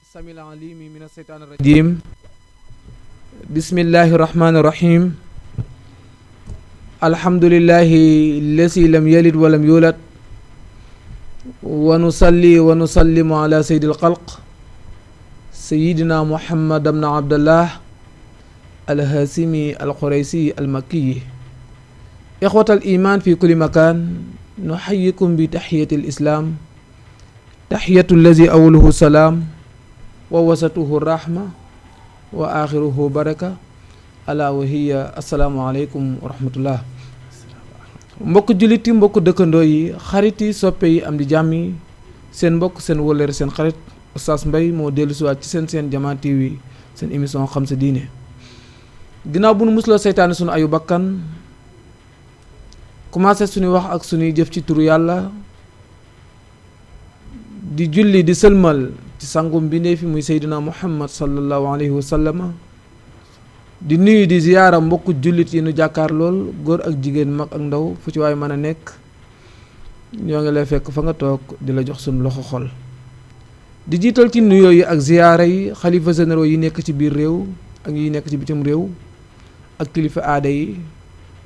السميع العليم من الشيطان الرجيم بسم الله الرحمن الرحيم الحمد لله الذي لم يلد ولم يولد ونصلي ونسلم على سيد الخلق سيدنا محمد بن عبد الله الهاشمي القريشي المكي إخوة الإيمان في كل مكان نحييكم بتحية الإسلام تحية الذي أوله سلام ووسطه الرحمة وآخره بركة ألا وهي السلام عليكم ورحمة الله mbokk jullit yi mbokk dëkkandoo yi xarit yi soppe yi am di jàmm yi seen mbokk seen wëllëre seen xarit Oustaz Mbaye moo dellu siwaat ci seen Jamaa TV seen émission xam sa diine ginnaaw bu nu musloo seytaane sunu ayu bakkan commencé suñuy wax ak suñuy jëf ci turu yàlla di julli di sëlmal ci sangum bindee fi muy Seydina Muhammad sallallahu alayhi wa sallam di nuyu di ziyaara mbokku jullit yi nu jàkkaar lool góor ak jigéen mag ak ndaw fu ci waay mën a nekk ñoo ngi lay fekk fa nga toog di la jox suñu loxo xol di jiital ci nuyoo yi ak ziyaara yi xalifa généraux yi nekk ci biir réew ak yi nekk ci bitim réew ak kilifa aada yi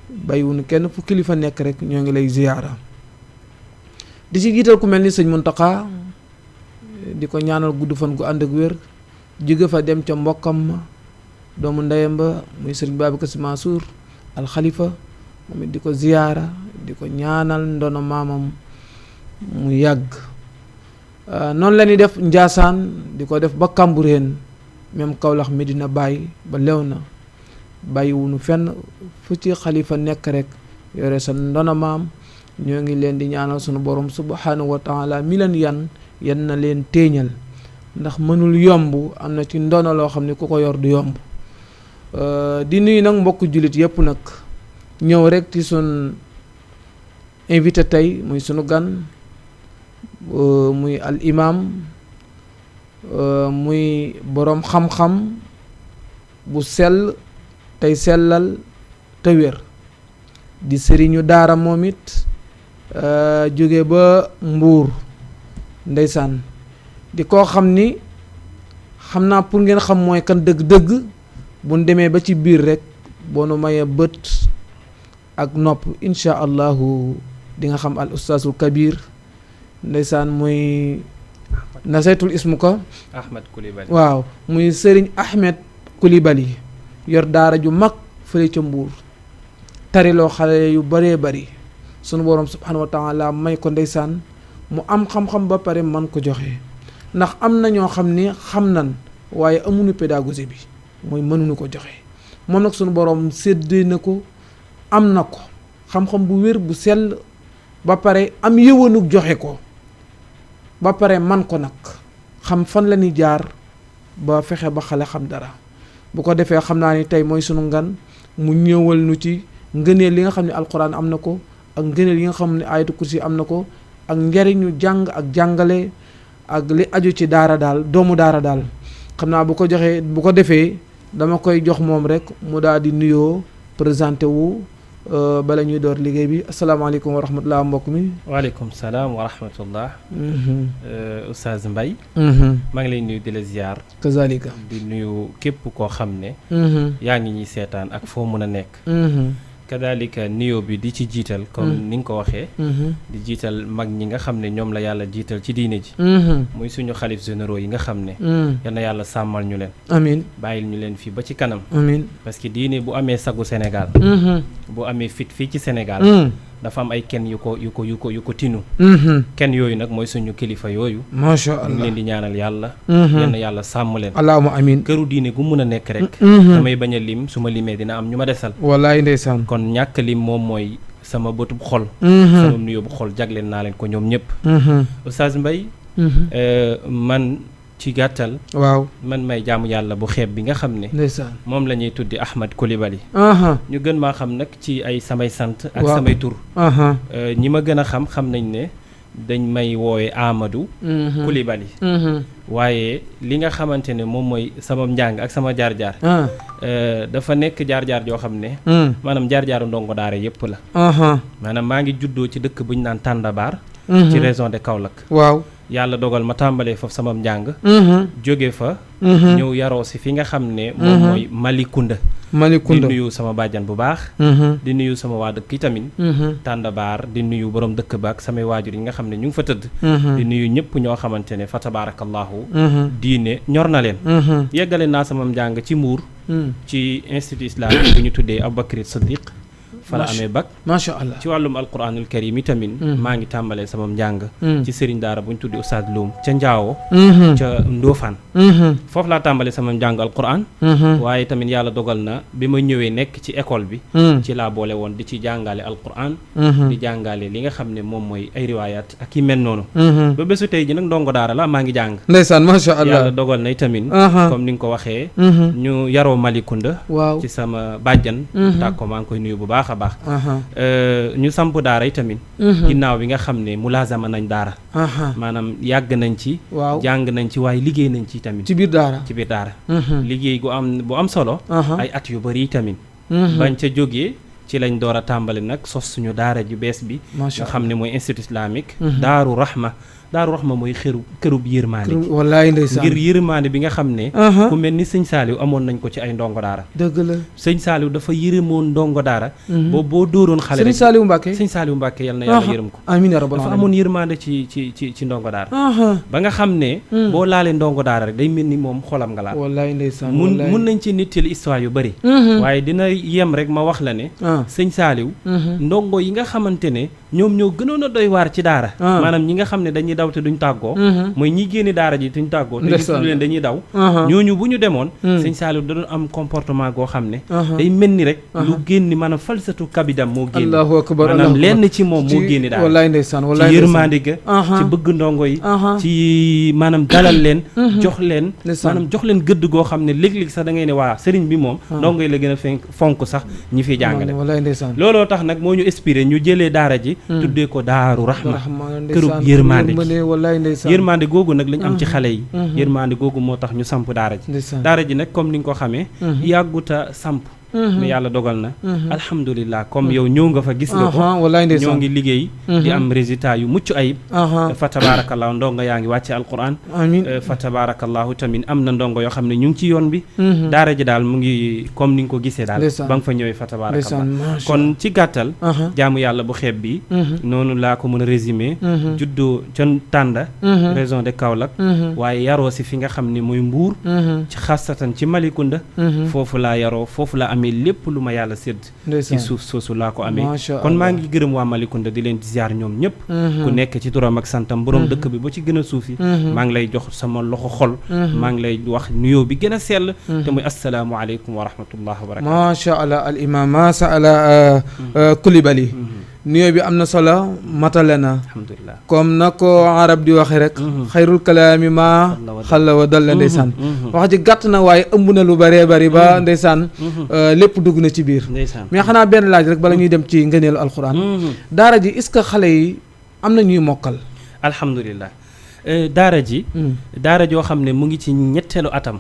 bàyyiwuñu kenn fu kilifa nekk rek ñoo ngi lay ziyaara di ci jiital ku mel ni sëñ Muntaxa di ko ñaanal gudd fan gu ànd ak wér jóge fa dem ca mbokkam ma doomu ndeyam ba muy sëriñ Babacar Sy Mansour al xalifa moom it di ko ziyaara di ko ñaanal ndono maamam mu yàgg noonu la ñuy def Njaasaan di ko def ba Kambureen même Kaolack Medina Baye ba Léona bàyyiwunu fenn fu ci xalifa nekk rek yore sa ndono maam ñoo ngi leen di ñaanal sunu borom subhanahu wa taala mi leen yan na leen téeñal ndax mënul yomb am na ci ndono loo xam ne ku ko yor du yomb di nuyu nag mbokk jullit yëpp nag ñëw rek ci sun invité tey muy sunu gan muy al imam muy boroom xam-xam bu sell tey sellal te wér di sëriñu daara moom it jóge ba Mbuur ndeysaan di koo xam ni xam naa pour ngeen xam mooy kan dëgg-dëgg bu ñu demee ba ci biir rek boo nu mayee bët ak nopp incha allahu di nga xam al ustaazul kabir ndeysaan muy nasaytul ismu ko Ahmed Coulibaly waaw muy sëriñ Ahmed Coulibaly yor daara ju mag fële ca Mbuur tariloo xale yu bëree bëri sunu borom subhanahu wa taala may ko ndeysaan mu am xam-xam ba pare man ko joxe ndax am na ñoo xam ni xam nan waaye amuñu pédagogie bi mooy mënuñu ko joxe moom nag sunu borom séddee na ko am na ko xam-xam bu wér bu sell ba pare am yëwanug joxe ko ba pare man ko nag xam fan la ñuy jaar ba fexe ba xale xam dara bu ko defee xam naa ni tey mooy sunu ngan mu ñëwal nu ci ngëneel li nga xam ne alquran am na ko ak ngëneel yi nga xam ne ayatu kursi am na ko ak njariñu jàng ak jàngale ak li aju ci daara daal doomu daara daal xam naa bu ko defee dama koy jox moom rek mu daal di nuyoo présenté wu bala ñuy door liggéey bi asalaamaaleykum wa rahmatullah mbokk mi. waaleykum salaam wa rahmatullah. Oustaz Mbaye. maa ngi lay nuyu di la ziar. kazalika di nuyu képp koo xam ne. yaa ngi ñuy seetaan ak foo mën a nekk. kadalika nuyoo bi di ci jiital comme ni nga ko waxee di jiital mag ñi nga xam ne ñoom la yàlla jiital ci diine ji muy suñu xalif généraux yi nga xam ne yal na yàlla sàmmal ñu leen amiin bàyyil ñu leen fii ba ci kanam amiin parce que diine bu amee sagu Sénégal bu amee fit fii ci Sénégal dafa am ay kenn yu ko tinu kenn yooyu nag mooy suñu kilifa yooyu macha allah ñu leen di ñaanal yàlla yal na yàlla sàmm leen allahumma amiin këru diine gu mun a nekk rek damay bañ a lim su ma limee dina am ñu ma desal wallaay ndeysaan kon ñàkk lim moom mooy sama bëtub xol sama nuyoo bu xol jagleen naa leen ko ñoom ñëpp Oustaz Mbaye man ci gàttal waaw man may jaamu yàlla bu xeeb bi nga xam ne ndeysaan moom la ñuy tuddi Ahmed Coulibaly ñu gën maa xam nag ci ay samay sant ak samay tur ñi ma gën a xam nañ ne dañ may woowe Amadou Coulibaly waaye li nga xamante ne moom mooy sama njàng ak sama jaar-jaar dafa nekk jaar-jaar joo xam ne maanaam jaar-jaaru ndongo daara yépp la maanaam maa ngi juddoo ci dëkk bu ñu naan Tàndabaar ci région de Kaolack waaw yàlla dogal ma tàmbalee foofu sama njàng jóge fa ñëw yaroo si fi nga xam ne moom mooy Malicounda di nuyu sama bàjjan bu baax di nuyu sama waa dëkk yi tamit Tàndabaar di nuyu borom dëkk ba ak samay waajur yi nga xam ne ñu ngi fa tëdd di nuyu ñëpp ñoo xamante ne fa tabarakallahu diine ñor na leen yeggale naa sama njàng ci Mbuur ci institut islamique bu ñu tuddee Aboubacry Siddiq fa la amee bac macha allah ci wàllum alquranul karim yi tamit maa ngi tàmbalee sama njàng ci sëriñ daara bu ñu tuddee Oustaz Loum ca Njaawo ca Ndofane foofu laa tàmbalee sama njàng alquran waaye tamit yàlla dogal na bi ma ñëwee nekk ci école bi ci laa boole woon di ci jàngale alquran di jàngale li nga xam ne moom mooy ay riwaayaat ak yi mel noonu ba bésu tey ji nag ndongo daara la maa ngi jàng ndeysaan macha allah yàlla dogal na tamit comme ni nga ko waxee ñu yaroo Malicounda waaw ci sama bàjjan tàkko maa ngi koy nuyu bu baax a baax ñu samp daara yi tamit ginnaaw bi nga xam ne mulaazama nañ daara maanaam yàgg nañ ci jàng nañ ci waaye liggéey nañ ci tamit ci biir daara liggéey gu am bu am solo ay at yu bëri tamit bañ ca jógee ci lañ door a tàmbali nag sos suñu daara ju bees bi nga xam ne mooy institut islamique Daaru Rahma mooy kërub yërmaande wallaay ndeysaan ngir yërmaande bi nga xam ne ku mel ni sëñ Saaliw amoon nañ ko ci ay ndongo daara dëgg la sëñ Saaliw dafa yërëmoon ndongo daara boo dóoroon xale sëñ Saaliw Mbàkke yal na yàlla yërëm ko amiin yaa rabbal dafa amoon yërmaande ci ndongo daara ba nga xam ne boo laalee ndongo daara rek day mel ni moom xolam nga laal wallaay ndeysaan mun nañ ci nittali histoire yu bëri waaye dina yem rek ma wax la ne sëñ Saaliw ndongo yi nga xamante ne ñoom ñoo gënoon a doy waar ci daara maanaam ñi nga xam ne dañuy daw te duñ tàggoo mooy ñi génne daara ji duñ tàggoo te gis leen dañuy daw ñooñu bu ñu demoon sëñ Saaliw da doon am comportement goo xam ne day mel ni rek lu génni maanaam falsatu kabidam moo génn allahu akbar maanaam lenn ci moom moo génne daara wallaay ndeysaan wallaay ci yërmande ga ci bëgg ndongo yi ci maanaam dalal leen jox leen maanaam jox leen gëdd goo xam ne léeg-léeg sax da ngay ne waa sëriñ bi moom ndongo yi la gën a fonk sax ñi fiy jàngale looloo tax nag moo ñu inspiré ñu jëlee daara ji tuddee ko Daaru Rahma kërub yërmande yërmande googu nag lañ am ci xale yi yërmande googu moo tax ñu samp daara ji nag comme ni nga ko xamee yàgguta samp mais yàlla dogal na alhamdulilah comme yow ñëw nga fa gis nga ko ñoo ngi liggéey di am résultat yu mucc ayib fa tabarakallahu ndongo yaa ngi wàcce alquran fa tabarakallahu tamit am na ndongo yoo xam ne ñu ngi ci yoon bi daara ji daal mu ngi comme ni nga ko gisee daal ba nga fa ñëwee fa tabarakallah kon ci gàttal jaamu yàlla bu xeeb bi noonu laa ko mën a résumé juddoo ca Tànda région de Kaolack waaye yaroo si fi nga xam ne mooy Mbuur ci xasatan ci Malicounda foofu laa yaroo foofu la mais lépp lu ma yàlla sédd ci suuf soosu laa ko amee kon maa ngi gërëm waa Malicounda di leen di ziar ñoom ñëpp ku nekk ci turam ak santam borom dëkk bi ba ci gën a suufi maa ngi lay jox sama loxo xol maa ngi lay wax nuyoo bi gën a sell te muy assalaamu aleykum wa rahmatullah wa barakatu macha allah al imam macha allah Coulibaly nuyoo bi am na solo matale na alhamdulilah comme na ko arab di waxee rek xayrul kalaami ma xalla wa dalla ndeysaan wax ji gàtt na waaye ëmb na lu bëree bëri ba ndeysaan lépp dugg na ci biir mais xanaa benn laaj rek bala ñuy dem ci ngëneelu alxuraan daara ji est-ce que xale yi am na ñuy mokkal alhamdulilah daara ji daara joo xam ne mu ngi ci ñetteelu atam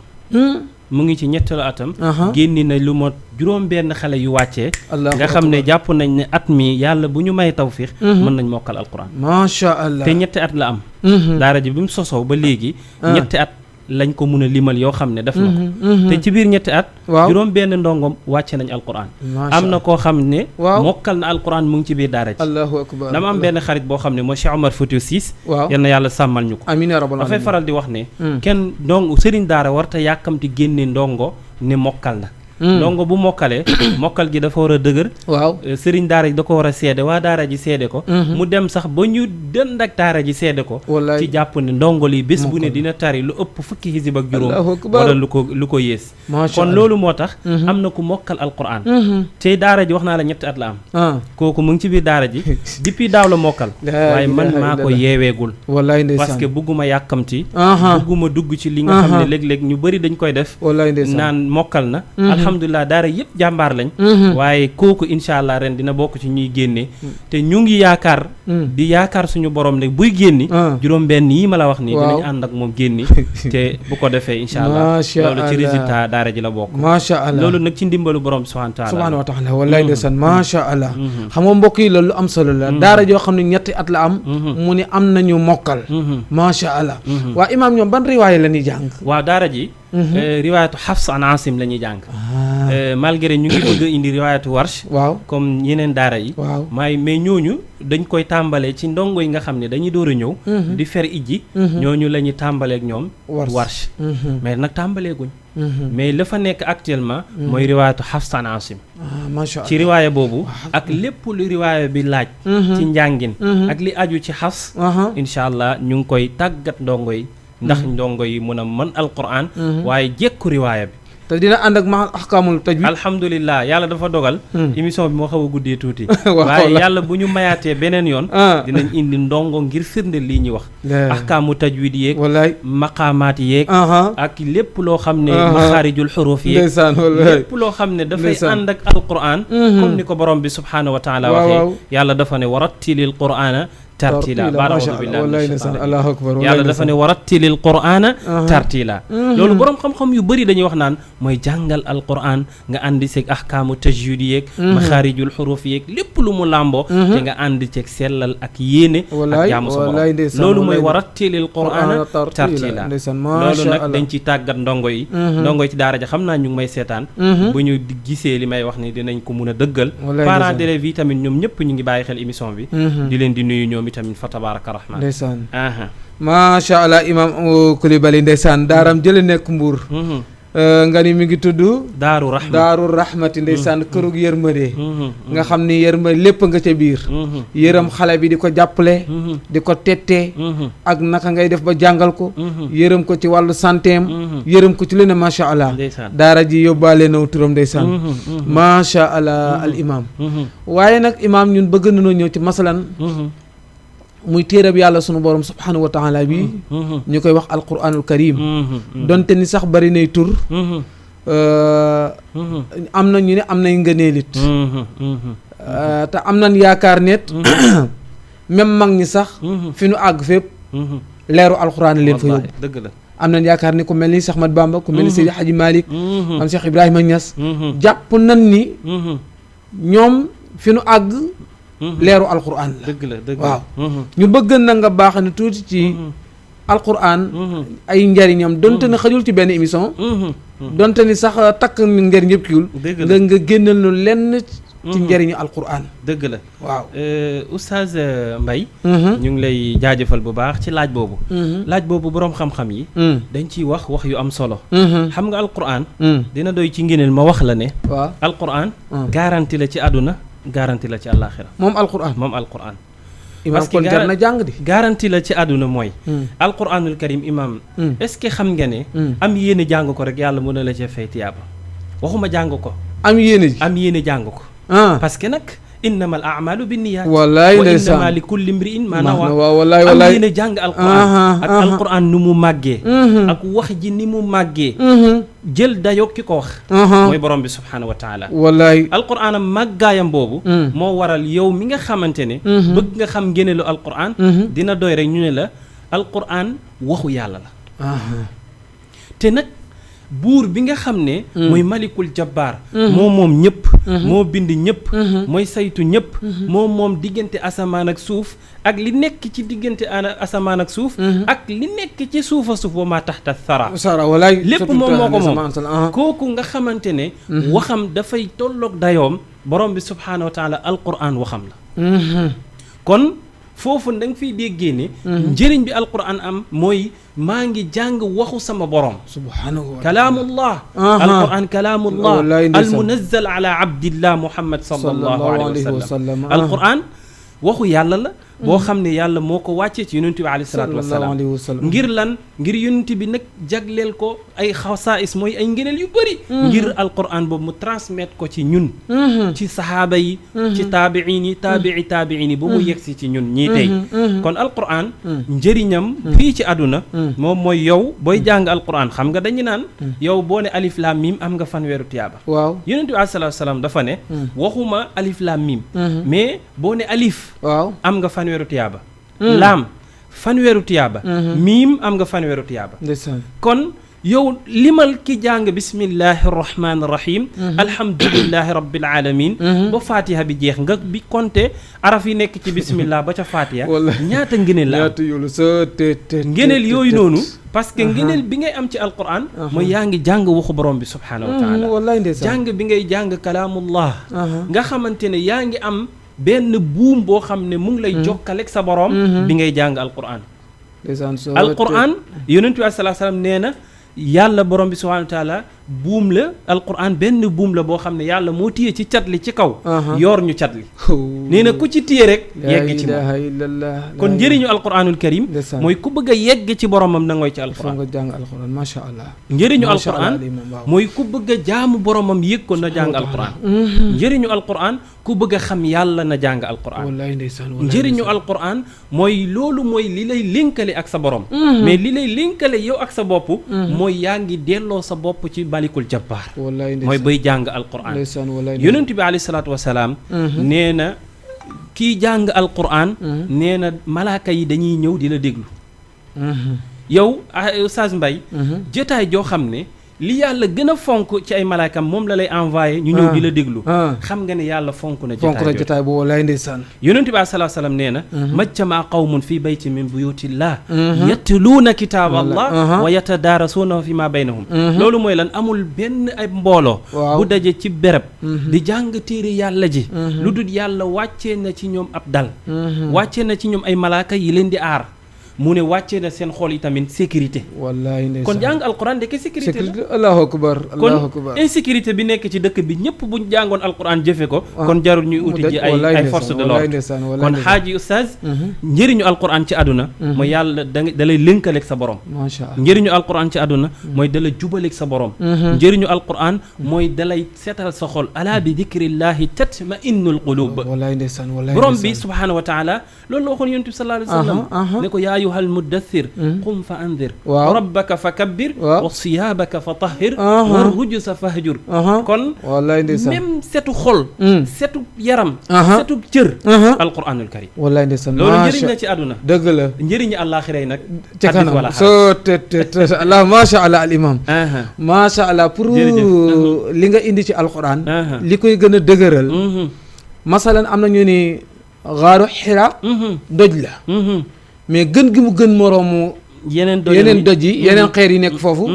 génni na lu mot juróom benn xale yu wàccee nga xam ne jàpp nañ ne at mi yàlla bu ñu may tawfiix mën nañ mokkal alquran macha allah te ñetti at la am daara ji bi mu sosoo ba léegi ñetti at lañ ko mun a limal yoo xam ne def na ko te ci biir ñetti at juróom benn ndongom wàcce nañ alquran am na koo xam ne mokkal na alquran mu ngi ci biir daara ji allahu akbar dama am benn xarit boo xam ne mooy Cheikh Omar Foutiyou Cissé yal na yàlla sàmmal ñu ko amiin yaa rabbal dafay faral di wax ne kenn ndongo sëriñ daara warta yàkkamti génne ndongo ne mokkal na ndongo bu mokkalee mokkal gi dafa war a dëgër sëriñ daara ji da ko war a seede waa daara ji seede ko mu dem sax ba ñu dënd ak daara ji seede ko ci jàpp ne ndongo li bés bu ne dina tari lu ëpp fukki xisib ak juróom wala lu ko yées kon loolu moo tax am na ku mokkal alquran te daara ji wax naa la ñetti at la am kooku mu ngi ci biir daara ji depuis daaw la mokkal waaye man maa ko yeeweegul parce que bugguma yàkkamti bugguma dugg ci li nga xam ne léeg-léeg ñu bëri dañ koy def naan mokkal na alhamdulilah daara yëpp jàmbaar lañ waaye kooku incha allah ren dina bokk ci ñuy génne te ñu ngi yaakaar di yaakaar suñu borom ne buy génni juróom-benn yi ma la wax nii dinañ ànd ak moom génni te bu ko defee incha allah loolu ci résultat daara ji la bokk macha allah loolu nag ci ndimbalu borom subhanahu wa taala wallaay ndeysaan macha allah xam nga mbokk yi loolu lu am solo la daara joo xam ne ñetti at la am mu ni am nañu mokkal macha allah waa imaam ñoom ban riwaaya la ñuy jàng waaw daara ji riwaayatu Hafs an Asim la ñuy jàng malgré ñu ngi bëgg a indi riwaayatu Warsh waaw comme yeneen daara yi waaw mais ñooñu dañ koy tàmbalee ci ndongo yi nga xam ne dañuy door a ñëw di fer ijji ñooñu la ñuy tàmbalee ak ñoom Warsh mais nag tàmbalee guñ mais la fa nekk actuellement mooy riwaayatu Hafs an Asim macha allah ci riwaaya boobu ak lépp lu riwaaya bi laaj ci njàngin ak li aju ci Hafs incha allah ñu ngi koy tàggat ndongo yi ndax ndongo yi mun a mën alquran waaye jekku riwaaya bi te dina ànd ak ma ahkaamul tajwid alhamdulilah yàlla dafa dogal émission bi moo xaw a guddee tuuti waaye yàlla bu ñu mayaatee beneen yoon dinañ indi ndongo ngir firnde lii ñuy wax ahkaamu tajwid yeeg wallaay maqaamaat yeeg ak lépp loo xam ne maxaarijul xuruuf yeeg lépp loo xam ne dafay ànd ak alquran comme ni ko borom bi subhaanahu wa taala waxee yàlla dafa ne warattilil qur'ana tartila Allahu akbar yàlla dafa ne warattilil qur'ana tartila loolu boroom xam-xam yu bëri dañuy wax naan mooy jàngal alquran nga àndi ceeg ahkaamu tajwid yeeg maxaarijul xuruf yeeg lépp lu mu làmboo te nga àndi ceeg sellal ak yéene ak jaamu sa borom loolu mooy warattilil qur'ana tartila loolu nag dañ ci tàggat ndongo yi ci daara ja xam naa ñu ngi may seetaan bu ñu gisee li may wax ni dinañ ko mun a dëggal parents d'élèves yi tamit ñoom ñëpp ñu ngi bàyyi xel émission bi di leen di nuyu ñoom tamit fa tabaraka rahman ndeysaan macha allah imam Coulibaly ndeysaan daaram jële nekk Mbuur nga ni mi ngi tudd daaru rahmati ndeysaan kërug yërmande nga xam ni yërmande lépp nga ca biir yërëm xale bi di ko jàppale di ko tettee ak naka ngay def ba jàngal ko yërëm ko ci wàllu santeem yërëm ko ci lu ne macha allah daara ji yóbbaale naw turam ndeysaan macha allah al imam waaye nag imam ñun bëgg nañoo ñëw ci masalan muy téerab yàlla sunu borom subhanahu wa taala bi ñu koy wax alquranul karim donte ni sax bari nay tur am na ñu ne am nay ngëneelit te am nañ yaakaar net même mag ñi sax fi nu àgg fépp leeru alquran leen fa yóbbu dëgg la am nañ yaakaar ni ku mel ni Cheikh Ahmad Bamba ku mel ni Seydi Hadji Malick am Cheikh Ibrahima Niass jàpp nañ ni ñoom fi nu àgg leeru alquran la dëgg la waaw ñu bëgg na nga baax ne tuuti ci alquran ay njariñam donte ne xajul ci benn émission donte ni sax takk njariñ yëpp kiwul nga génnal nu lenn ci njariñu alquran dëgg la waaw oustaz Mbaye ñu ngi lay jaajëfal bu baax ci laaj boobu boroom xam-xam yi dañ ciy wax yu am solo xam nga alquran dina doy ci ngëneel ma wax la ne waaw alquran garanti la ci àdduna garanti la ci àllaaxira moom alquran imaam kon jar na jàng di garanti la ci àdduna mooy alquranul karim imam est-ce que xam nga ne am yéene jàng ko rek yàlla mën na la cee fay tiyaaba waxuma jàng ko am yéene jàng ko parce que nag innama al a'malu binniyaat wallaay wa innama li kulli imri'in ma nawa wallaay am yéene jàng alquran ak alquran nu mu màggee ak wax ji ni mu màggee jël dayoo ki ko wax mooy borom bi subhaanahu wa taala wallaay alquran am màggaayam boobu moo waral yow mi nga xamante ne bëgg nga xam ngéneelu alquran dina doy rek ñu ne la alquran waxu yàlla la te nag buur bi nga xam ne mooy malikul jabbaar moom ñëpp moo bind ñëpp mooy saytu ñëpp moom diggante asamaan ak suuf ak li nekk ci diggante asamaan ak suuf ak li nekk ci suufa suuf wa maa taxta sara walaay lépp moom moo ko moom kooku nga xamante ne waxam dafay tolloog dayoom borom bi subhaanahu wa taala alquran waxam la kon foofu da nga fiy déggee ne njëriñ bi alquran am mooy maa ngi jàng waxu sama borom subhaanahu wa taala kalaamullah alquran kalaamullah almunazzal ala abdillah muhammad sallallahu alayhi wa sallam alquran waxu yàlla la boo xam ne yàlla moo ko wàccee ci yonent bi alayhi salaatu wasalaam ngir lan ngir yonent bi nag jagleel ko ay xasaais mooy ay ngëneel yu bëri ngir alquran boobu mu transmettre ko ci ñun ci sahaaba yi ci taabiin yi taabiin yi ba mu yegsi ci ñun ñii tey kon alquran njëriñam fii ci àdduna moom mooy yow booy jàng alquran xam nga dañu naan yow boo ne alif lam mim am nga fanweeru tiyaaba waaw yonent bi alayhi salaatu wasalaam dafa ne waxuma alif lam mim mais boo ne alif waaw am nga fanweeru tiyaaba laam fanweeru tiyaaba miim am nga fanweeru tiyaaba kon yow limal ki jàng bismillahi rahmaani rahim alhamdulillahi rabbil alamin ba fatiha bi jeex nga bi compté araf yi nekk ci bismillah ba ca fatiha ñaata ngëneel la ngëneel yooyu noonu parce que ngëneel bi ngay am ci alquran mooy yaa ngi jàng waxu borom bi subhaanahu wa taala jàng bi ngay jàng kalaamullah nga xamante ne yaa ngi am benn buum boo xam ne mu ngi lay jokkaleeg sa borom bi ngay jàng alquran alquran yonent bi sallallahu alayhi wasallam nee na yàlla borom bi subhaanahu wa taala buum la alquran benn buum la boo xam ne yàlla moo téye ci cat li ci kaw yoor ñu cat li nee na ku ci téye rek yegg ci moom kon njëriñu alquranul karim mooy ku bëgg a yegg ci boromam na ngoy ci alquran nga jàng alquran macha allah njëriñu alquran mooy ku bëgg a jaamu boromam yëg ko na jàng alquran njëriñu alquran ku bëgg a xam yàlla na jàng alquran njëriñu alquran mooy loolu mooy li lay linkale ak sa borom mais li lay linkale yow ak sa bopp mooy yaa ngi delloo sa bopp ci malikul jabbaar mooy bay jàng alquran yonent bi alayhi salaatu wasalaam nee na kii jàng alquran nee na malaaka yi dañuy ñëw di la déglu yow Oustaz Mbaye jotaay joo xam ne li yàlla gën a fonk ci ay malaakam moom la lay envoyé ñu ñëw di la déglu xam nga ne yàlla fonk na jotaay boobu wallaay ndeysaan yonent bi sallallahu alayhi wasallam nee na majtama qawmun fi bayti min buyutillah yatluuna kitaab allah wa yatadaarasuunahu fi ma baynahum loolu mooy lan amul benn ay mbooloo bu daje ci béréb di jàng téere yàlla ji lu dul yàlla wàccee na ci ñoom ab dal wàccee na ci ñoom ay malaaka yi leen di aar mu ne wàccee na seen xol yi tamit sécurité wallaay ndeysaan kon jàng alquran de ke sécurité la allahu akbar allahu akbar kon insécurité bi nekk ci dëkk bi ñëpp buñ jàngoon alquran jëfe ko kon jarul ñuy uti ji ay force de l'ordre kon xaaji oustaz njëriñu alquran ci àdduna mooy yàlla da lay lënkaleeg sa borom macha allah njëriñu alquran ci àdduna mooy da la jubaleeg sa borom njëriñu alquran mooy da lay seetal sa xol ala bi dikrillahi tatma'innul qulub wallaay ndeysaan wallaay borom bi subhanahu wa taala loolu la waxoon yonent bi sallallahu alayhi wa sallam ne ko yaa ayyuhal muddaththir qum fa anzir wa rabbaka fa kabbir wa siyaabaka fa tahhir wa rujza fahjur kon wallaay ndeysaan même setu xol setu yaram setu cër alquranul karim wallaay ndeysaan loolu njëriñ la ci àdduna dëgg la njëriñu àllaaxira yi nag ca kanam soo te allah macha allah al imam macha allah pour li nga indi ci alquran li koy gën a dëgëral masalan am na ñu ni xaaru xira doj la mais gën gi mu gën moroomu yeneen doj yi yeneen xeer yi nekk foofu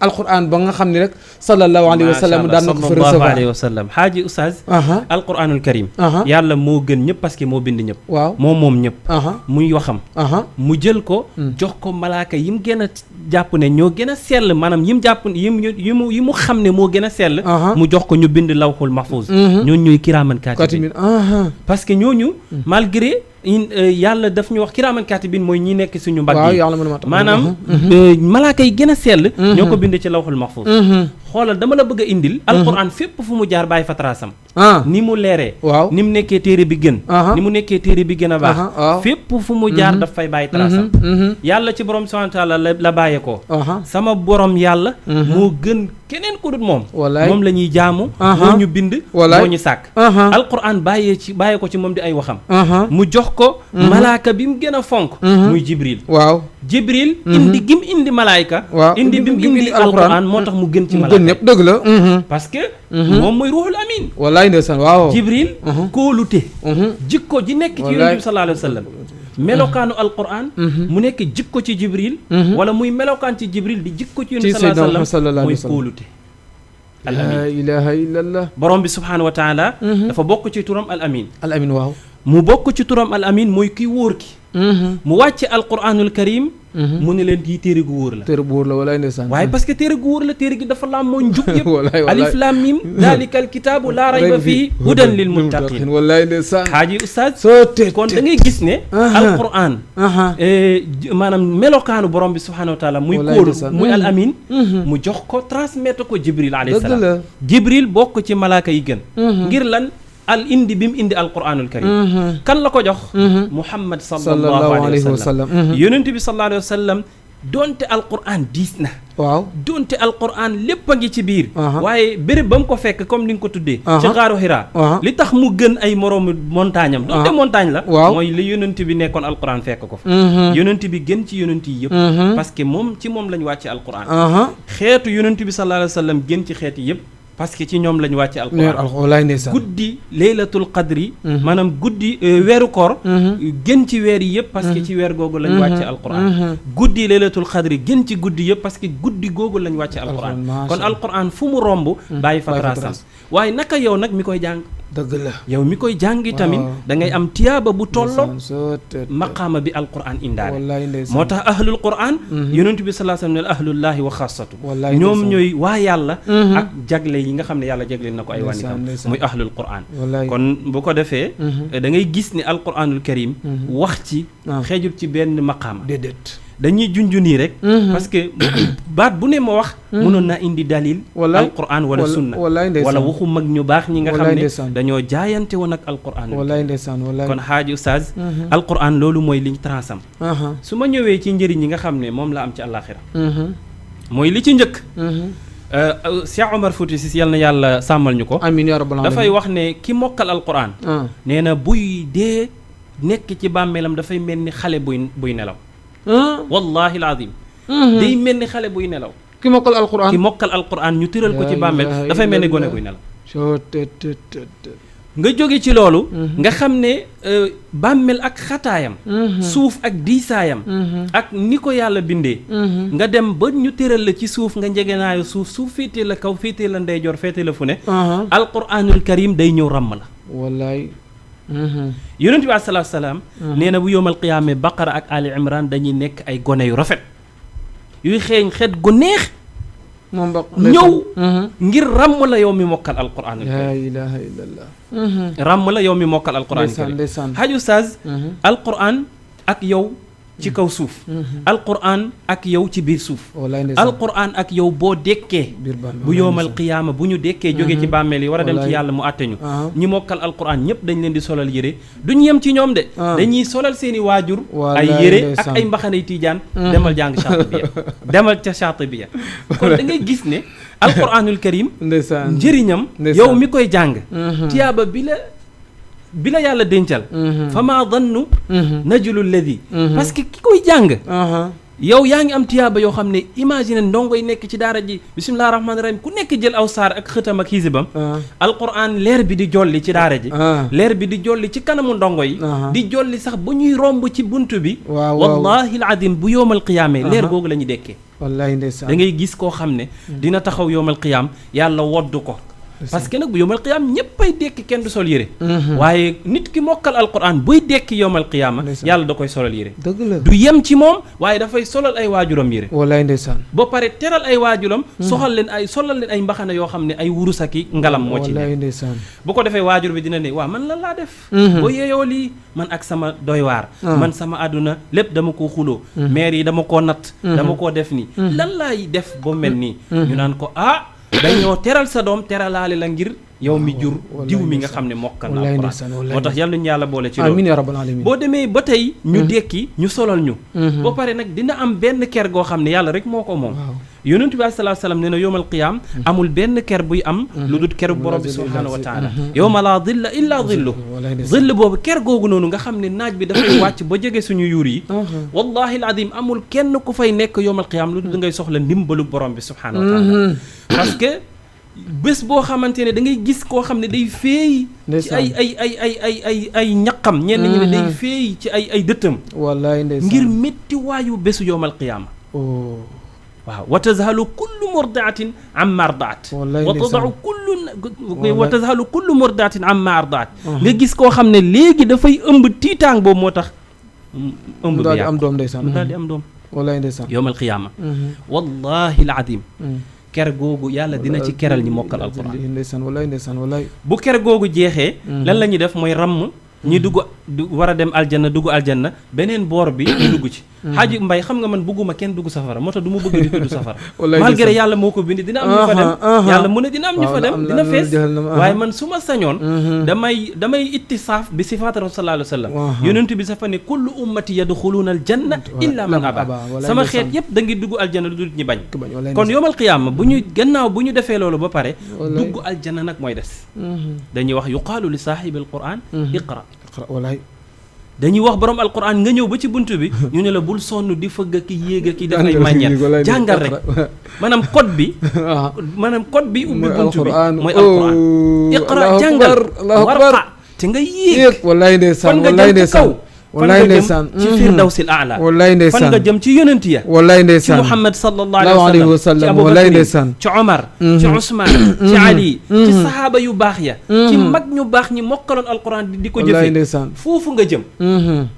alquran ba nga xam ne rek sallallahu alayhi wa sallam daan na ko fa recevoir sallallahu alayhi wa sallam xaaji oustaz alquranul karim yàlla moo gën ñëpp parce que moo bind ñëpp waaw moom ñëpp muy waxam mu jël ko jox ko malaaka yi mu gën a jàpp ne ñoo gën a sell maanaam yi mu jàpp yi mu xam ne moo gën a sell mu jox ko ñu bind lawhul mahfuz ñooñu ñuy kiraaman kaatibin parce que ñooñu malgré yàlla daf ñu wax kiraaman kaatibin mooy ñi nekk suñu mbagg yi maanaam malaaka yi gën a sell ñoo ko bind ci lawhul mahfuz xoolal dama la bëgg a indil alquran fépp fu mu jaar bàyyi fa trasam ni mu leeree ni mu nekkee téere bi gën ni mu nekkee téere bi gën a baax fépp fu mu jaar daf fay bàyyi trasam yàlla ci borom subhanahu wa taala la bàyyee ko sama borom yàlla moo gën keneen ku dut moom moom la ñuy jaamu moo ñu bind moo ñu sàkk alquran bàyyee ko ci moom di ay waxam mu jox ko malaaka bi mu gën a fonk muy jibril jibril indi gim indi malaayka indi bi mu indi alquran moo tax mu gën ci malaayka ñëpp dëgg la parce que moom mooy ruuxul amin wallaay ndeysaan waaw jibril kóolute jikko ji nekk ci yonent bi sallallahu alayhi wa sallam melokaanu alquran mu nekk jikko ci jibril wala muy melokaan ci jibril di jikko ci yonent bi sallallahu alayhi wa sallam mooy kóolute al amin la ilaha illallah borom bi subhanahu wa taala dafa bokk ci turam al amin al amin waaw mu bokk ci turam al amin mooy kiy wóor ki mu wàcce alquranul karim mu ne leen kii téere gu wóor la. téere bu wóor la walaay ndeysaan. waaye parce que téere gu wóor la téere gi dafa làmboo njub yëpp. alif lam mim daalikal kitaabu laa rayba fii hudan lil muttaqin. walaay ndeysaan. xaaji oustaz. soo tee kon da ngay gis ne. alquran. maanaam melokaanu borom bi subhanahu wa taala. muy kóolu muy al amin. mu jox ko transmettre ko Jibril alayhi salaam. dëgg la Jibril bokk ci malaaka yi gën. ngir lan. al indi bi mu indi alquranul karim kan la ko jox muhammad sallallahu alayhi wa sallam yonent bi sallallahu alayhi wa sallam donte alquran diis na waaw donte alquran lépp a ngi ci biir waaye béréb ba mu ko fekk comme ni nga ko tuddee ci xaaru Hira li tax mu gën ay moroomu montagne am donte montagne la mooy li yonent bi nekkoon alquran fekk ko fa yonent bi gën ci yonent yi yëpp parce que moom ci moom lañ wàcce alquran xeetu yonent bi sallallahu alayhi wa sallam gën ci xeet yi yëpp parce que ci ñoom lañu wàcce alquran guddi laylatul qadri maanaam guddi weeru koor gën ci weer yi yëpp parce que ci weer googu lañu wàcce alquran guddi laylatul qadri gën ci guddi yëpp parce que guddi googu lañu wàcce alquran kon alquran fu mu romb bàyyi fa traasam waaye naka yow nag mi koy jàng dëgg la yow mi koy jàngi tamit da ngay am tiyaaba bu tolloog maqaama bi alquran indaale moo tax ahlul quran yonent bi sallallahu alayhi wa sallam ahlullahi wa xaasatu ñoom ñooy waa yàlla ak jagle yi nga xam ne yàlla jagleel na ko ay wànnikam muy ahlul quran kon bu ko defee da ngay gis ni alquranul karim wax ci xeejul ci benn maqaama déedéet dañuy junju nii rek parce que baat bu ne ma wax mënoon naa indi dalil alquran wala sunna wala waxu mag ñu baax ñi nga xam ne dañoo jaayante woon ak alquran kon xaaji oustaz alquran loolu mooy liñ transam su ma ñëwee ci njëriñ yi nga xam ne moom la am ci àllaaxira mooy li ci njëkk Cheikh Omar Fouti Cissé yal na yàlla sàmmal ñu ko amiin yaa rabbal aalamiin dafay wax ne ki mokkal alquran nee na buy dee nekk ci bàmmeelam dafay mel ni xale buy nelaw wallahi alazim day mel ni xale buy nelaw ki mokkal alquran ñu tëral ko ci bàmmeel dafay mel ni gone buy nelaw nga jóge ci loolu nga xam ne bàmmeel ak xataayam suuf ak diisaayam ak ni ko yàlla bindee nga dem ba ñu tëral la ci suuf nga njegenaayu suuf féetee la kaw féetee la ndeyjoor féetee la fu ne alquranul karim day ñëw ràmm la wallaay yonent bi alayhi salaam nee na bu yowmal qiyaame baqara ak ali imran dañuy nekk ay gone yu rafet yuy xeeñ xet gu neex moom ñëw ngir ràmm la yow mi mokkal alquran la ilaha illallah ràmm la yow mi mokkal alquran xaj ustaz alquran ak yow ci kaw suuf alquran ak yow ci biir suuf alquran ak yow boo dekkee bu yowmal qiyaama bu ñu dekkee jóge ci bàmmeel yi war a dem ci yàlla mu àtte ñu ñi mokkal alquran ñëpp dañ leen di solal yére duñ yem ci ñoom de dañuy solal seeni waajur ay yére ak ay mbaxanay tiijaan demal jàng Shaatibiya demal ca Shaatibiya kon da ngay gis ne alquranul karim njëriñam yow mi koy jàng tiyaaba bi la yàlla dencal fa maa dannu najulu lladi parce que ki koy jàng yow yaa ngi am tiyaaba yoo xam ne imagine ndongo yi nekk ci daara ji bismillahi rahmaani rahim ku nekk jël aw saar ak xëtam ak xisibam alquran leer bi di jolli ci daara ji leer bi di jolli ci kanamu ndongo yi di jolli sax ba ñuy romb ci bunt bi wallahi aladim bu yowmal qiyaame leer googu la ñu dekkee wallahi ndeysaan da ngay gis koo xam ne dina taxaw yowmal qiyaam yàlla woddu ko parce que nag bu yowmal qiyaam ñëppay dekki kenn du sol yére waaye nit ki mokkal alquran buy dekki yowmal qiyaama yàlla da koy solal yére dëgg la du yem ci moom waaye dafay solal ay waajuram yére wallaay ndeysaan ba pare teral ay waajuram solal leen ay mbaxana yoo xam ne ay wurusaki ngalam moo ci wallaay ndeysaan bu ko defee waajur bi dina ne waaw man lan laa def boo yeeyoo lii man ak sama doy waar man sama àdduna lépp dama koo xuloo maire yi dama koo natt dama koo def nii lan laay def ba mel nii ñu naan ko dañoo teral sa doom teralaale la ngir yow mi jur diw mi nga xam ne mokkal na alquran moo tax yàlla ñu yàlla boole ci loolu amiin yaa rabbal aalamiin boo demee ba tey ñu dekki ñu solal ñu ba pare nag dina am benn ker goo xam ne yàlla rek moo ko moom yonent bi sallallahu alayhi wa sallam nee na yowmal qiyaam amul benn ker buy am lu dul keru borom bi subhaanahu wa taala yowma laa dilla illa dillu dill boobu ker googu noonu nga xam ne naaj bi dafay wàcc ba jege suñu yuur yi wallahi aladim amul kenn ku fay nekk yowmal qiyaam lu dul da ngay soxla ndimbalu borom bi subhaanahu wa taala parce que bés boo xamante ne da ngay gis koo xam ne day feey ci ay ñaqam ñenn ñi ne day feey ci ay dëttam wallaay ndeysaan ngir métti waayu bésu yowmal qiyaama waaw wa tazhalu kullu murdiatin amma ardaat wa tadau kullu murdiatin amma ardaat nga gis koo xam ne léegi dafay ëmb tiitaang boobu moo tax ëmb bi am doom ndeysaan mu daal di am doom wallaay ndeysaan yowmal qiyaama wallahi al azim ker googu yàlla dina ci keral ñi mokkal alquran ndeysaan wallaay bu ker googu jeexee lan la ñuy def mooy ramm ñi war a dem aljanna dugg aljanna beneen boor bi ñu dugg ci xaaji mbay xam nga man bëgguma kenn dugg safara moo tax du ma bëgg di tudd safara malgré yàlla moo ko bindi dina am ñu fa dem yàlla mu ne dina am ñu fa dem dina fees waaye man su ma sañoon damay ittisaaf bi sifaat rasul sallallahu alayhi wa sallam yonent bi safa ne kullu ummati yadxuluuna aljanna illa man aba sama xeet yëpp da ngi dugg aljanna lu dul ñi bañ kon yawmal qiyaama bu ñu defee loolu ba pare dugg aljanna nag mooy des dañuy wax yuqaalu li saahibi alquran iqra wallaay dañuy wax borom alquran nga ñëw ba ci bunt bi ñu ne la bul sonn di fëgg ki yéeg ki def ay manière jàngal rek maanaam code bi ubbi bunt bi mooy alquran iqra jàngal warqa te nga yéeg wallaay ndeysaan wallaay ndeysaan ci firdawsil aala wallaay ndeysaan fan nga jëm ci yonent ya wallaay ndeysaan ci Muhammad sallallahu alayhi wa sallam ci wallaay ndeysaan ci Omar ci Ousmane ci Ali ci sahaaba yu baax ya ci mag ñu baax ñi mokkaloon alquran di ko jëfee ndeysaan foofu nga jëm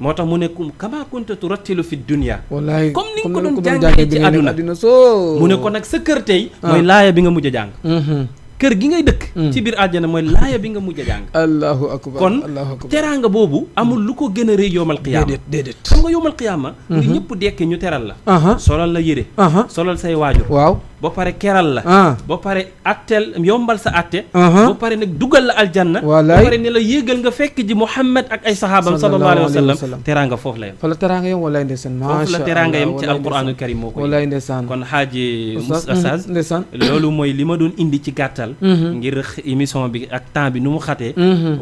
moo tax mu ne kama kunta turattilu fi dunya wallaay comme ni nga ko doon jàngee ci àdduna mu ne ko nag sa kër tey mooy laaya bi nga mujj a jàng kër gi ngay dëkk ci biir àjjana mooy laaya bi nga mujj a jàng allahu akbar kon teraanga boobu amul lu ko gën a rëy yowmal qiyaama déedéet xam nga yowmal qiyaama ngi ñëpp dekki ñu teral la solal la yére solal say waajur waaw ba pare keral la ba pare atteel yombal sa atte ba pare nag dugal la aljanna ba pare ne la yéegal nga fekk ji Muhammad ak ay sahaabam sallallahu alayhi wa sallam teraanga foofu la yem fa la teraanga yem wallaay ndeysaan foofu la teraanga yem ci alquranul karim moo ko wallaay ndeysaan kon xaaji Oustaz ndeysaan loolu mooy li ma doon indi ci gàttal ngir émission bi ak temps bi nu mu xatee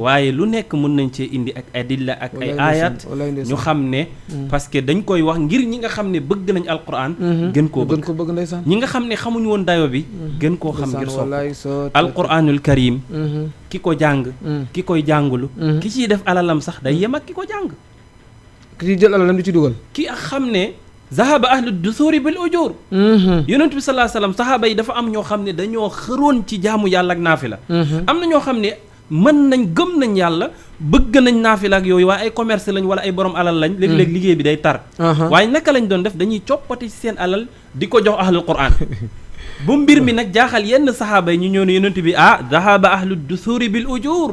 waaye lu nekk mën nañ cee indi ak adilla ak ay ayat ñu xam ne parce que dañ koy wax ngir ñi nga xam ne bëgg nañ alquran gën koo bëgg ndeysaan ñi nga xam ne xamuñu woon dayo bi gën koo xam ngir sopp alquranul karim ki ko jàng ki koy jàngulu ki ciy def alalam sax day yem ak ki ko jàng ki ciy jël alalam di ci dugal ki xam ne zahaba ahlu dusuri bil ujur yonent bi sallallahu alayhi wasallam sahaaba yi dafa am ñoo xam ne dañoo xëroon ci jaamu yàlla ak naafila am na ñoo xam ne mën nañ gëm nañ yàlla bëgg nañ naafila ak yooyu waaye ay commerce lañ wala ay borom alal lañ léeg-léeg liggéey bi day tar waaye naka lañ doon def dañuy coppati ci seen alal di ko jox ahlul quran bu mbir mi nag jaaxal yenn sahaaba yi ñu ñëw ne yonent bi zahaba ahlu dusuri bil ujur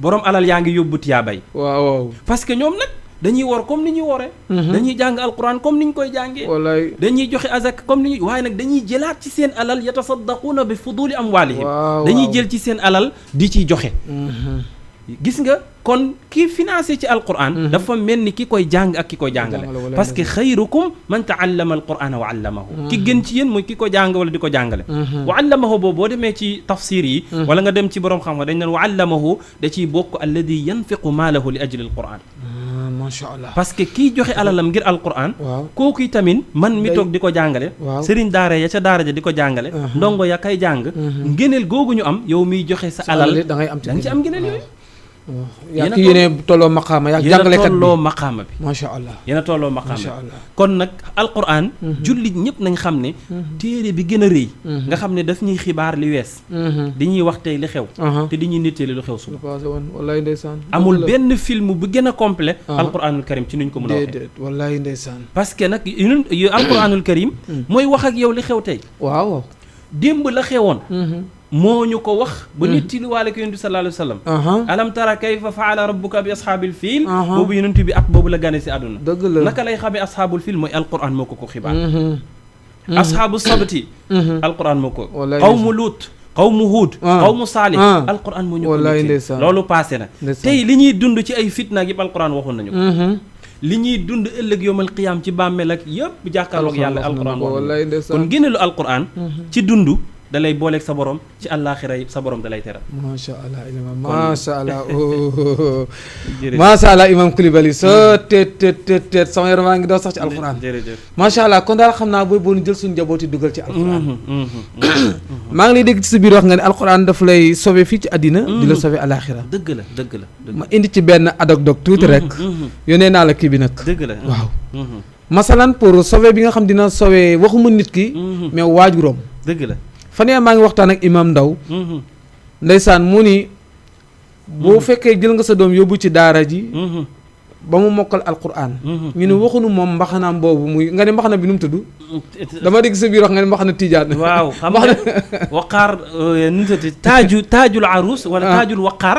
borom alal yaa ngi yóbbu tiyaabay waaw parce que ñoom nag dañuy wor comme ni ñuy woree dañuy jàng alquran comme ni ñu koy jàngee wallaay dañuy joxe azak comme ni ñuy waaye nag dañuy jëlaat ci seen alal yatasaddaquuna bi fuduli amwaalihim dañuy jël ci seen alal di ciy joxe gis nga kon kii financé ci alquran dafa mel ni ki koy jàng ak ki koy jàngale parce que xayrukum man taallama alqurana wa allamahu ki gën ci yéen mooy ki ko jàng wala di ko jàngale wa allamahu boobu boo demee ci tafsir yi wala nga dem ci borom xam nga dañ naan wa allamahu da ciy bokk alladi yanfiqu maalahu li ajli alquran macha allah parce que kii joxe alalam ngir alquran kooku tamit man mi toog di ko jàngale sëriñ daara ya ca daara ja di ko jàngale ndongo ya kay jàng ngëneel googu ñu am yow miy joxe sa alal da nga ci am ngëneel yooyu yaa ki yéene tolloo maqaama yaa jàngalekat bi tolloo maqaama bi macha allah yéen a tolloo maqaama bi kon nag alquran jullit ñëpp nañ xam ne téere bi gën a rëy nga xam ne daf ñuy xibaar li wees dañuy wax tey li xew te di ñuy nettali lu xew suba wallaay ndeysaan amul benn film bu gën a complet alquranul karim ci nuñ ko mën a waxee wallaay ndeysaan parce que nag alquranul karim mooy wax ak yow li xew tey waaw démb la xewoon moo ñu ko wax ba netti lu waale ko yonent bi sallallahu alayhi wa sallam alam tara kayfa faala rabbuka bi ashaabil fiil boobu yonent bi at boobu la gane si àdduna dëgg la naka lay xamee ashaabul fiil mooy alquran moo ko xibaar ashaabu sabti alquran moo ko qawmu luut qawmu huud qawmu saalih alquran moo ñu ko loolu passé na tey li ñuy dund ci ay fitna ak yëpp alquran waxoon nañu ko li ñuy dund ëllëg yawmal qiyaam ci bàmmeel ak yëpp jàkkaarloog yàlla alquran wax kon génneelu alquran ci dund da lay booleeg sa borom ci àllaaxira yi sa borom da lay teral macha allah imam macha allah macha allah imam Coulibaly soo teet sama yaram maa ngi daw sax ci alquran macha allah kon daal xam naa booy boonu jël suñu njabooti dugal ci alquran maa ngi lay dégg ci sa biir wax nga ne alquran daf lay sauver fii ci àddina di la sauver àllaaxira dëgg la ma indi ci benn adog tuuti rek yónnee naa la kii bi nag dëgg la waaw masalan pour sauver bi nga xam dina sauver waxuma nit ki mais waajuram dëgg la fan yaa maa ngi waxtaan ak imam Ndaw ndeysaan mu ni boo fekkee jël nga sa doom yóbbu ci daara ji ba mu mokkal alquran. ñu ne waxuñu moom mbaxanaam boobu muy nga ne mbaxana bi nu mu tudd. dama dégg sa biir wax nga ne mbaxana tijaan. waaw xam nga waqaar nu mu tudd taajul arus wala taajul waqaar.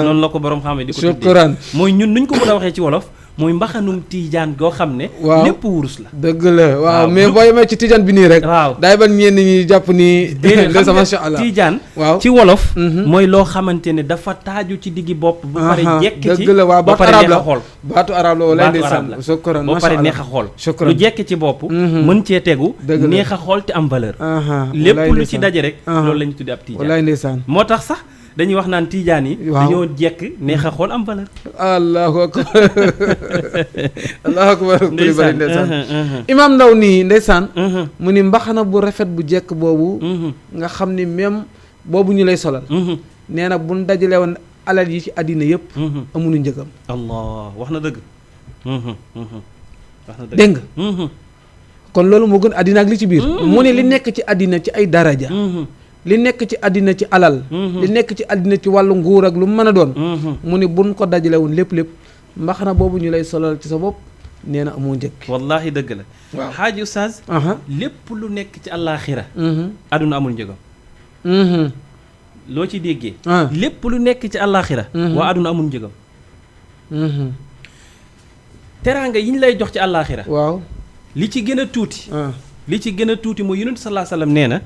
noonu la ko borom xam di ko tuddee. mooy ñun nuñ ko mën a waxee ci wolof. mooy mbaxanum tijaan goo xam ne. waaw lépp wurus la. dëgg la waaw mais boo yemee ci tijaan bi nii rek. waaw daay ban ñenn ñi jàpp ni. déedéet xam nga tijaan. waaw ci wolof. mooy loo xamante ne dafa taaju ci diggi bopp. bu pare jekki ci dëgg la waaw ba pare neex a xool. baatu arab la wala ndeysaan shukran ba pare neex a xool. lu jekki ci bopp. mën cee tegu. neex a xool te am valeur. lépp lu ci daje rek. loolu la ñu tuddee ab tijaan. walaay ndeysaan moo tax sax. dañuy wax naan tijaan yi. dañoo jekk neex a xool am valeur. allahu akbar allahu akbar kulibali ndeysaan imaam Ndaw nii ndeysaan mu ni mbaxana bu rafet bu jekk boobu nga xam ni même boobu ñu lay solal nee na buñ dajale woon alal yi ci àddina yëpp amuñu njëgam. allah wax na dëgg wax na dëgg dégg nga kon loolu moo gën àddina ak li ci biir mu ne li nekk ci àddina ci ay daraja li nekk ci àddina ci alal li nekk ci àddina ci wàllu nguur ak lu mu mën a doon mu ni buñ ko dajale woon lépp mbaxana boobu ñu lay solal ci sa bopp nee na amoo njëkk. wallahi dëgg la. waaw xaaji oustaz. lépp lu nekk ci àllaaxira àdduna amul njëgam. loo ci déggee. lépp lu nekk ci àllaaxira waa àdduna amul njëgam. teraanga yi ñu lay jox ci àllaaxira waaw li ci gën a tuuti. li ci gën a tuuti mooy yonent sallallahu alayhi wasallam nee na.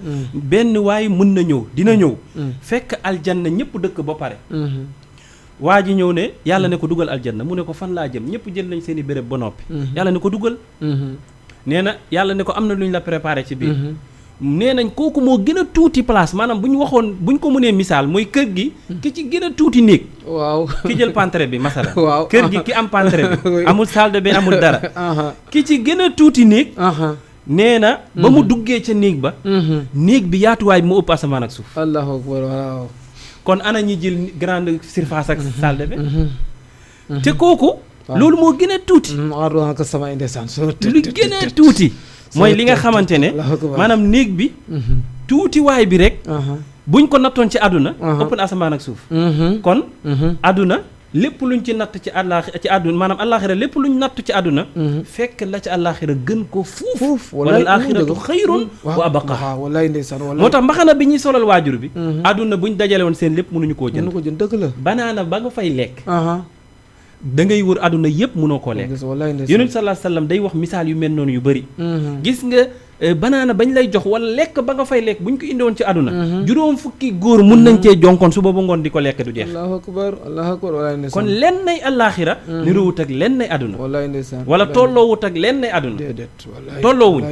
benn waay mën na ñëw dina ñëw. fekk aljanna ñëpp dëkk ba pare. waa ji ñëw ne yàlla ne ko dugal aljanna mu ne ko fan laa jëm ñëpp jël nañ seen i béréb ba noppi. yàlla ne ko dugal. nee na yàlla ne ko am na lu ñu la préparé ci biir. nee nañ kooku moo gën a tuuti place maanaam bu ñu waxoon bu ñu ko mënee misaal mooy kër gi. ki ci gën a tuuti néeg. waaw ki jël pantre bi masala. waaw kër gi ki am pantre bi. amul salle de bain amul dara. ki ci gën a tuuti néeg. nee na ba mu duggee ca néeg ba. néeg bi yaatuwaay bi mu ëpp asamaan ak suuf. allahu akbar waaw. kon ana ñi jël grande surface ak salle de bain. te kooku. loolu moo gën a tuuti. lu gën a tuuti. mooy li nga xamante ne maanaam néeg bi. tuuti waay bi rek. buñ ko nattoon ci àdduna. ëpp na asamaan ak suuf. kon àdduna. lépp luñ ci natt ci àllaaxira ci àdduna maanaam àllaaxira lépp luñ natt ci àdduna fekk la ci àllaaxira gën ko fuuf wala àllaaxiratu xayrun wa abqa wallaay ndeysaan wallaay moo tax mbaxana bi ñuy solal waajur bi àdduna buñ dajale woon seen lépp mënuñu koo jënd dëgg la banaana ba nga fay lekk da ngay wër àdduna yëpp mënoo koo lekk yonent sallallahu alayhi wasallam day wax misaal yu mel noonu yu bëri gis nga banaana bañ lay jox wala lekk ba nga fay lekk buñ ko indiwoon ci àdduna juróom fukki góor mun nañ cee jonkoon su booba ngoon di ko lekk du jeex allahu akbar allahu akbar wallaay ndeysaan kon lenn nay àllaaxira niroowut ak lenn nay àdduna wallaay ndeysaan wala tolloowut ak lenn nay àdduna tolloowuñ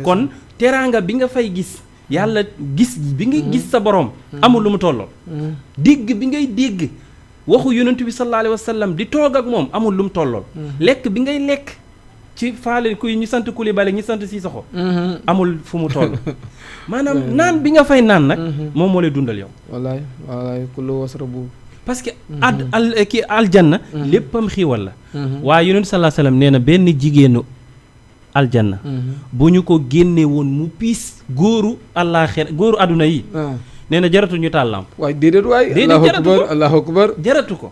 kon teraanga bi nga fay gis yàlla gis bi nga gis sa borom amul lu mu tolloo dégg bi ngay dégg waxu yonent bi sallallahu alayhi wa sallam di toog ak moom amul lu mu tollool lekk bi ngay lekk ci faale kuy ñu sant Coulibaly ñu sant Sissoko amul fu mu toll maanaam naan bi nga fay naan nag moom moo lay dundal yow wallaay wallaay kullu wasrabu parce que kii aljanna léppam xiiwal la waaye yonent sallallahu alayhi wa sallam nee na benn jigéenu aljanna bu ñu ko génnee woon mu piis góoru àllaaxira góoru àdduna yi nee na jaratu ñu taal lamp waay déedéet waay allahu akbar jaratu ko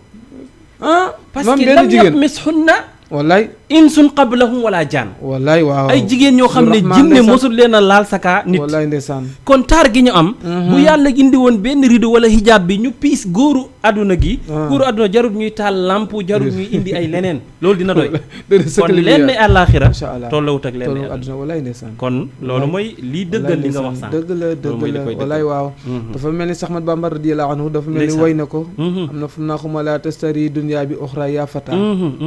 parce moom que benn lam jigéen yatmishunna wallaay insun qablahum wala jaan wallaay waaw ay jigéen ñoo xam ne jinne mosul leen a laal saka nit wallaay ndeysaan kon taar gi ñu am bu yàlla indi woon benn rideau wala hijab bi ñu piis góoru àdduna gi góoru àdduna jarut ñuy taal lamp jarut ñuy indi ay leneen loolu dina doy kon leen ne àllaaxira tollawut ak leen ne àdduna wallaay ndeysaan kon loolu mooy lii dëggal li nga wax sànq dëgg la wallaay waaw dafa mel ni Seex Ahmad Bamba radiyallahu anhu dafa mel ni way na ko am na fu naa xuma la tastari dunya bi uxra ya fata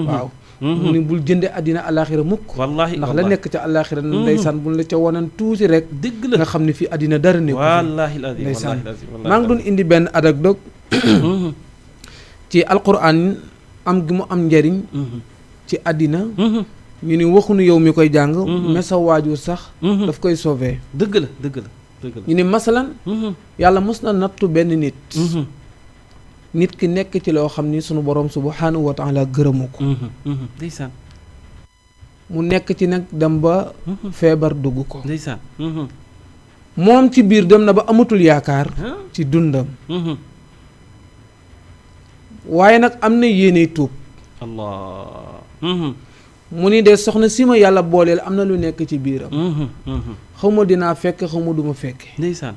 waaw mu ni bul jënde àddina àllaaxira mukk wallaahi ndax la nekk ca àllaaxira ndeysaan buñ la ca wonan tuuti rek dëgg la nga xam ne fii àddina dara nekk wallaahi ndeysaan maa ngi doon indi benn anecdote ci alquran am gi mu am njariñ ci àddina ñu ni waxuñu yow mi koy jàng mais sa waajur sax daf koy sauver dëgg la dëgg la dëgg la ñu ni masalan yàlla mos na nattu benn nit ki nekk ci loo xam ni sunu borom subhanahu wa taala gërëmu ko ndeysaan mu nekk ci nag dem ba feebar dugg ko ndeysaan moom ci biir dem na ba amatul yaakaar ci dundam waaye nag am na yéene tuub allah mu ni de soxna si ma yàlla booleel am na lu nekk ci biiram xaw ma dinaa fekk xaw ma du ma fekke ndeysaan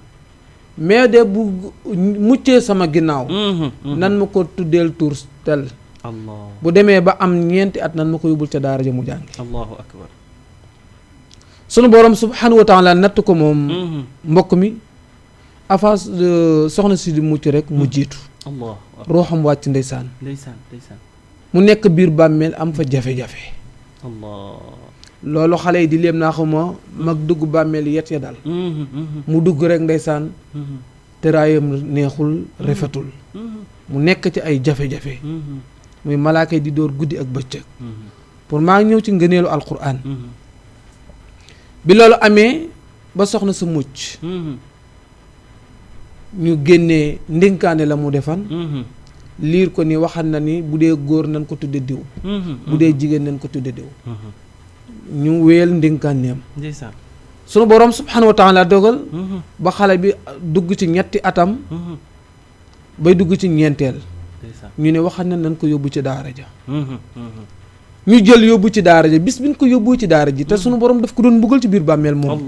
mais de bu muccee sama ginnaaw nan ma ko tuddeel tur tel allah bu demee ba am ñeenti at nan ma ko yóbbul ca daara ja mu jàngi allahu akbar sunu borom subhanahu wa taala natt ko moom mbokk mi avant soxna si di mucc rek mu jiitu allah ruuxam wàcc ndeysaan ndeysaan ndeysaan mu nekk biir bàmmeel am fa jafe-jafe allah loolu xale yi di léem naa xama mag dugg bàmmeel yet ya dal mu dugg rek ndeysaan tëraayam neexul rafetul mu nekk ci ay jafe-jafe muy malaaka yi di door guddi ak bëccëg pour maa ngi ñëw ci ngëneelu alquran bi loolu amee ba soxna sa mucc ñu génnee ndénkaane la mu defan liir ko ni waxal na ni bu dee góor nañ ko tudde diw bu dee jigéen nañ ko tudde diw ñu wéyal ndénkaaneem ndeysaan sunu borom subhanahu wa taala dogal ba xale bi dugg ci ñetti atam bay dugg ci ñeenteel ñu ne waxal na nañ ko yóbbu ci daara ja ñu jël yóbbu ci daara ja bis bi ñu ko yóbbu ci daara ji te sunu borom daf ko doon mbugal ci biir bàmmeel moom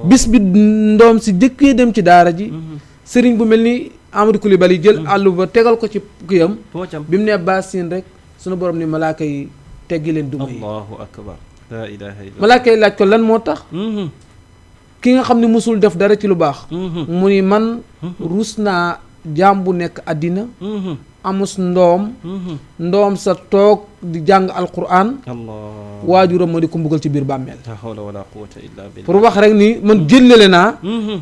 bis bi ndoom si jëkkee dem ci daara ji sëriñ bu mel ni Amadou Coulibaly jël àllu ba tegal ko ci kiyam bi mu nee baasin rek sunu borom ni malaaka yi teggi leen duma yi allahu akbar la ilaha illallah malaaka yi laaj ko lan moo tax ki nga xam ne musul def dara ci lu baax mu ni man rus naa jaam bu nekk àddina amus ndoom sa toog di jàng alquran waajuram ma di ko mbugal ci biir bàmmeel la hawla wala quwwata illa billah pour wax rek ni man jëllale naa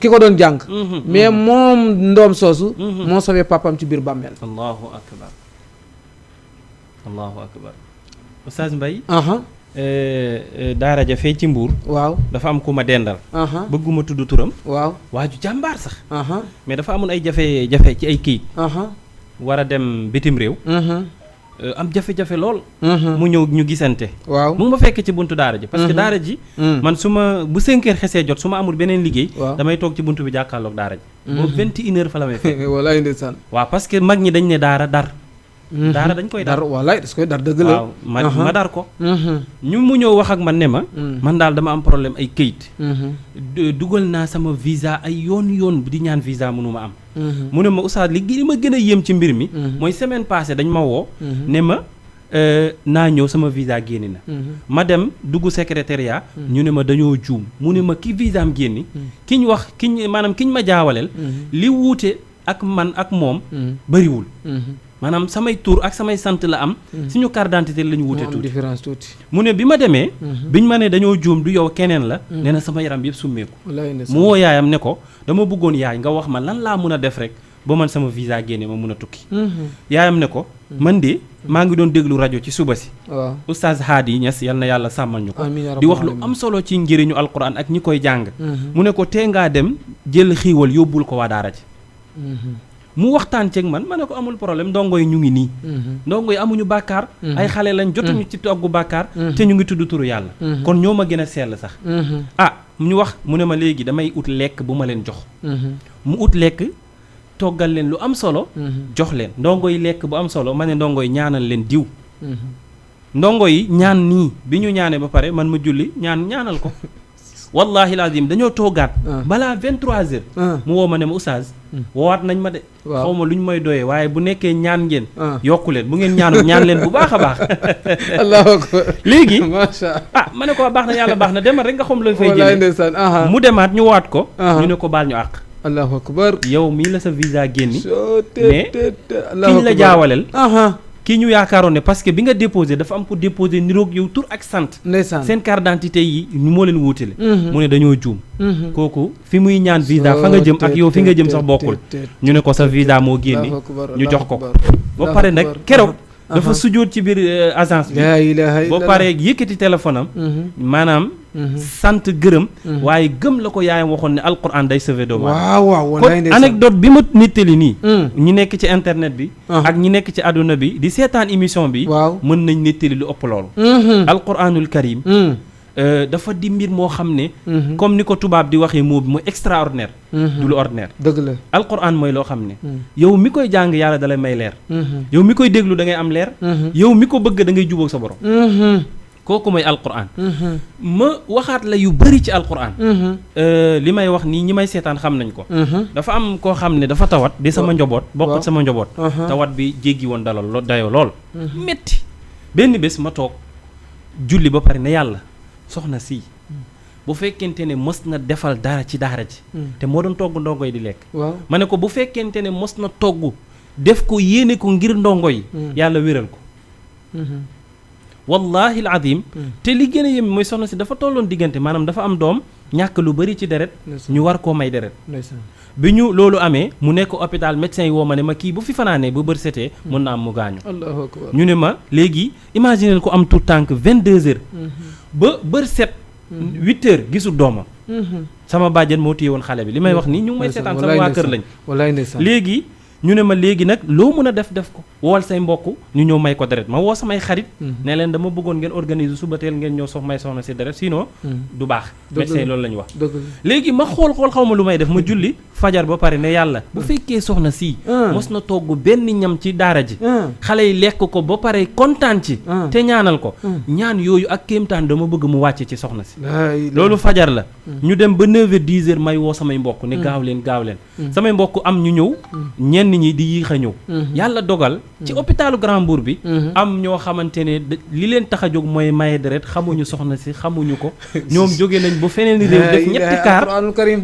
ki ko doon jàng mais moom ndoom soosu moo sawee papam ci biir bàmmeel allahu akbar allahu akbar Oustaz Mbaye daara ja fee ci Mbuur waaw dafa am ku ma dendal bëgguma tudd turam waaw waaju jàmbaar sax mais dafa amoon ay jafe-jafe ci ay kayit war a dem bitim réew am jafe-jafe lool mu ñëw ñu gisante waaw mu ngi ma fekk ci buntu daara ji parce que daara ji man su ma bu 5 heures xesee jot su ma amul beneen liggéey damay toog ci buntu bi jàkkaarloog daara ji boobu 21 heures fa la may fekk wallaay ndeysaan waaw parce que mag ñi dañ ne daara daara dañ koy dar wallaay das koy dar dëgg la waaw ma dar ko ñu mu ñëw wax ak man ne ma man daal dama am problème ay këyit dugal naa sama visa ay yoon di ñaan visa mënuma am mu ne ma Oustaz li ma gën a yéem ci mbir mi mooy semaine passée dañ ma woo ne ma naa ñëw sama visa génni na ma dem dugg secrétariat ñu ne ma dañoo juum mu ne ma ki visa am génni kiñ ma jaawaleel li wuute ak man ak moom bëriwul maanaam samay tur ak samay sant la am suñu carte d'identité la ñu wuute tuuti mu ne bi ma demee biñ ma ne dañoo juum du yow keneen la nee na sama yaram yëpp summeeku mu woo yaayam ne ko dama bëggoon yaay nga wax ma lan laa mun a def rek ba man sama visa génne ma mun a tukki yaayam ne ko man de maa ngi doon déglu rajo ci suba si Oustaz Hady Niass yal na yàlla sàmmal ñu ko di wax lu am solo ci njëriñu alquran ak ñi koy jàng mu ne ko tee ngaa dem jël xiiwal yóbbul ko waa daara ji mu waxtaan ceeg man ma ne ko amul problème ndongo yi ñu ngi nii ndongo yi amuñu bàkkaar ay xale lañ jotuñu ci toggu bàkkaar te ñu ngi tudd turu yàlla kon ñoo ma gën a sell sax ñu wax mu ne ma léegi damay ut lekk bu ma leen jox mu ut lekk toggal leen lu am solo jox leen ndongo yi lekk bu am solo ma ne ndongo yi ñaanal leen diw ndongo yi ñaan nii bi ñu ñaanee ba pare man ma julli ñaanal ko wallahi lazim dañoo toogaat balaa 23h mu woo ma ne ma Oustaz woowaat nañ ma de xaw ma lu ñu may doyee waaye bu nekkee ñaan ngeen yokku leen bu ngeen ñaan leen bu baax a baax allahu akbar léegi macha ma ne ko baax na yàlla baax na demal rek nga xam la fay jëlee mu demaat ñu waat ko ñu ne ko baal ñu àq allahu akbar yow mii la sa visa génni mais kiñ la jaawaleel kii ñu yaakaaroon ne parce que bi nga déposé dafa am ko déposé niroog yow tur ak sant ndeysaan seen carte d'identité yi moo leen wuutale mu ne dañoo juum kooku fi muy ñaan visa fa nga jëm ak yow fi nga jëm sax bokkul ñu ne ko sa visa moo génni ñu jox ko ba pare nag keroog dafa sujjóot ci biir agence bi ba pare yëkkati téléphone am maanaam sant gërëm waaye gëm la ko yaayam waxoon ne alquran day sauver doomu waaw kon anecdote bi ma nettali nii ñi nekk ci internet bi ak ñi nekk ci àdduna bi di seetaan émission bi mën nañ nettali lu ëpp loolu alquranul karim dafa di mbir moo xam ne comme ni ko tubaab di waxee moo bi mooy extraordinaire du lu ordinaire dëgg la alquran mooy loo xam ne yow mi koy jàng yàlla dalay may leer yow mi koy déglu da ngay am leer yow mi ko bëgg da ngay jubóog sa borom kooku mooy alquran ma waxaat la yu bëri ci alquran li may wax nii ñi may seetaan xam nañ ko dafa am koo xam ne dafa tawat di sama njaboot bokk sama njaboot tawat bi jéggi woon dalal dayoo lool metti benn bés ma toog julli ba pare ne yàlla soxna si bu fekkente ne mos na defal dara ci daara ji te moo doon togg ndongo yi di lekk ma ne ko bu fekkente ne mos na togg def ko yéene ko ngir ndongo yi yàlla wéral ko wallahi alazim te li gën a yem mooy soxna si dafa tolloon diggante maanaam dafa am doom ñàkk lu bari ci deret ñu war koo may deret bi ñu loolu amee mu nekk hôpital médecin yi woo ma ne ma kii bu fi fanaanee bu bër setee mën na am mu gaañu allahu akbar ñu ne ma léegi imaginer ko am tout tànk 22 heures ba bër set 8 heures gisul doomam sama bàjjen moo téye woon xale bi li may wax nii ñu ngi may seetaan sama waa kër lañ wallaay ndeysaan léegi ñu ne ma léegi nag loo mën a def ko wool say mbokk ñu ñëw may ko deret ma woo samay xarit ne leen dama bëggoon ngeen organiser suba teel ngeen ñëw may soxna si deret sinon du baax médecin loolu la ñu wax léegi ma xool xaw ma lu may def ma julli fajar ba pare ne yàlla bu fekkee soxna si mos na togg benn ñam ci daara ji xale yi lekk ko ba pare kontaan ci te ñaanal ko ñaan yooyu ak kéemtaan dama bëgg mu wàcce ci soxna si loolu fajar la ñu dem ba 9h 10h may woo samay mbokk ne gaaw leen samay mbokk am ñu ñëw ñenn ñi di yéex a ñëw yàlla dogal ci hôpitalu Grand Mbour bi am ñoo xamante ne li leen tax a jóg mooy maye deret xamuñu soxna si xamuñu ko ñoom jóge nañ ba feneen réew def ñetti kaar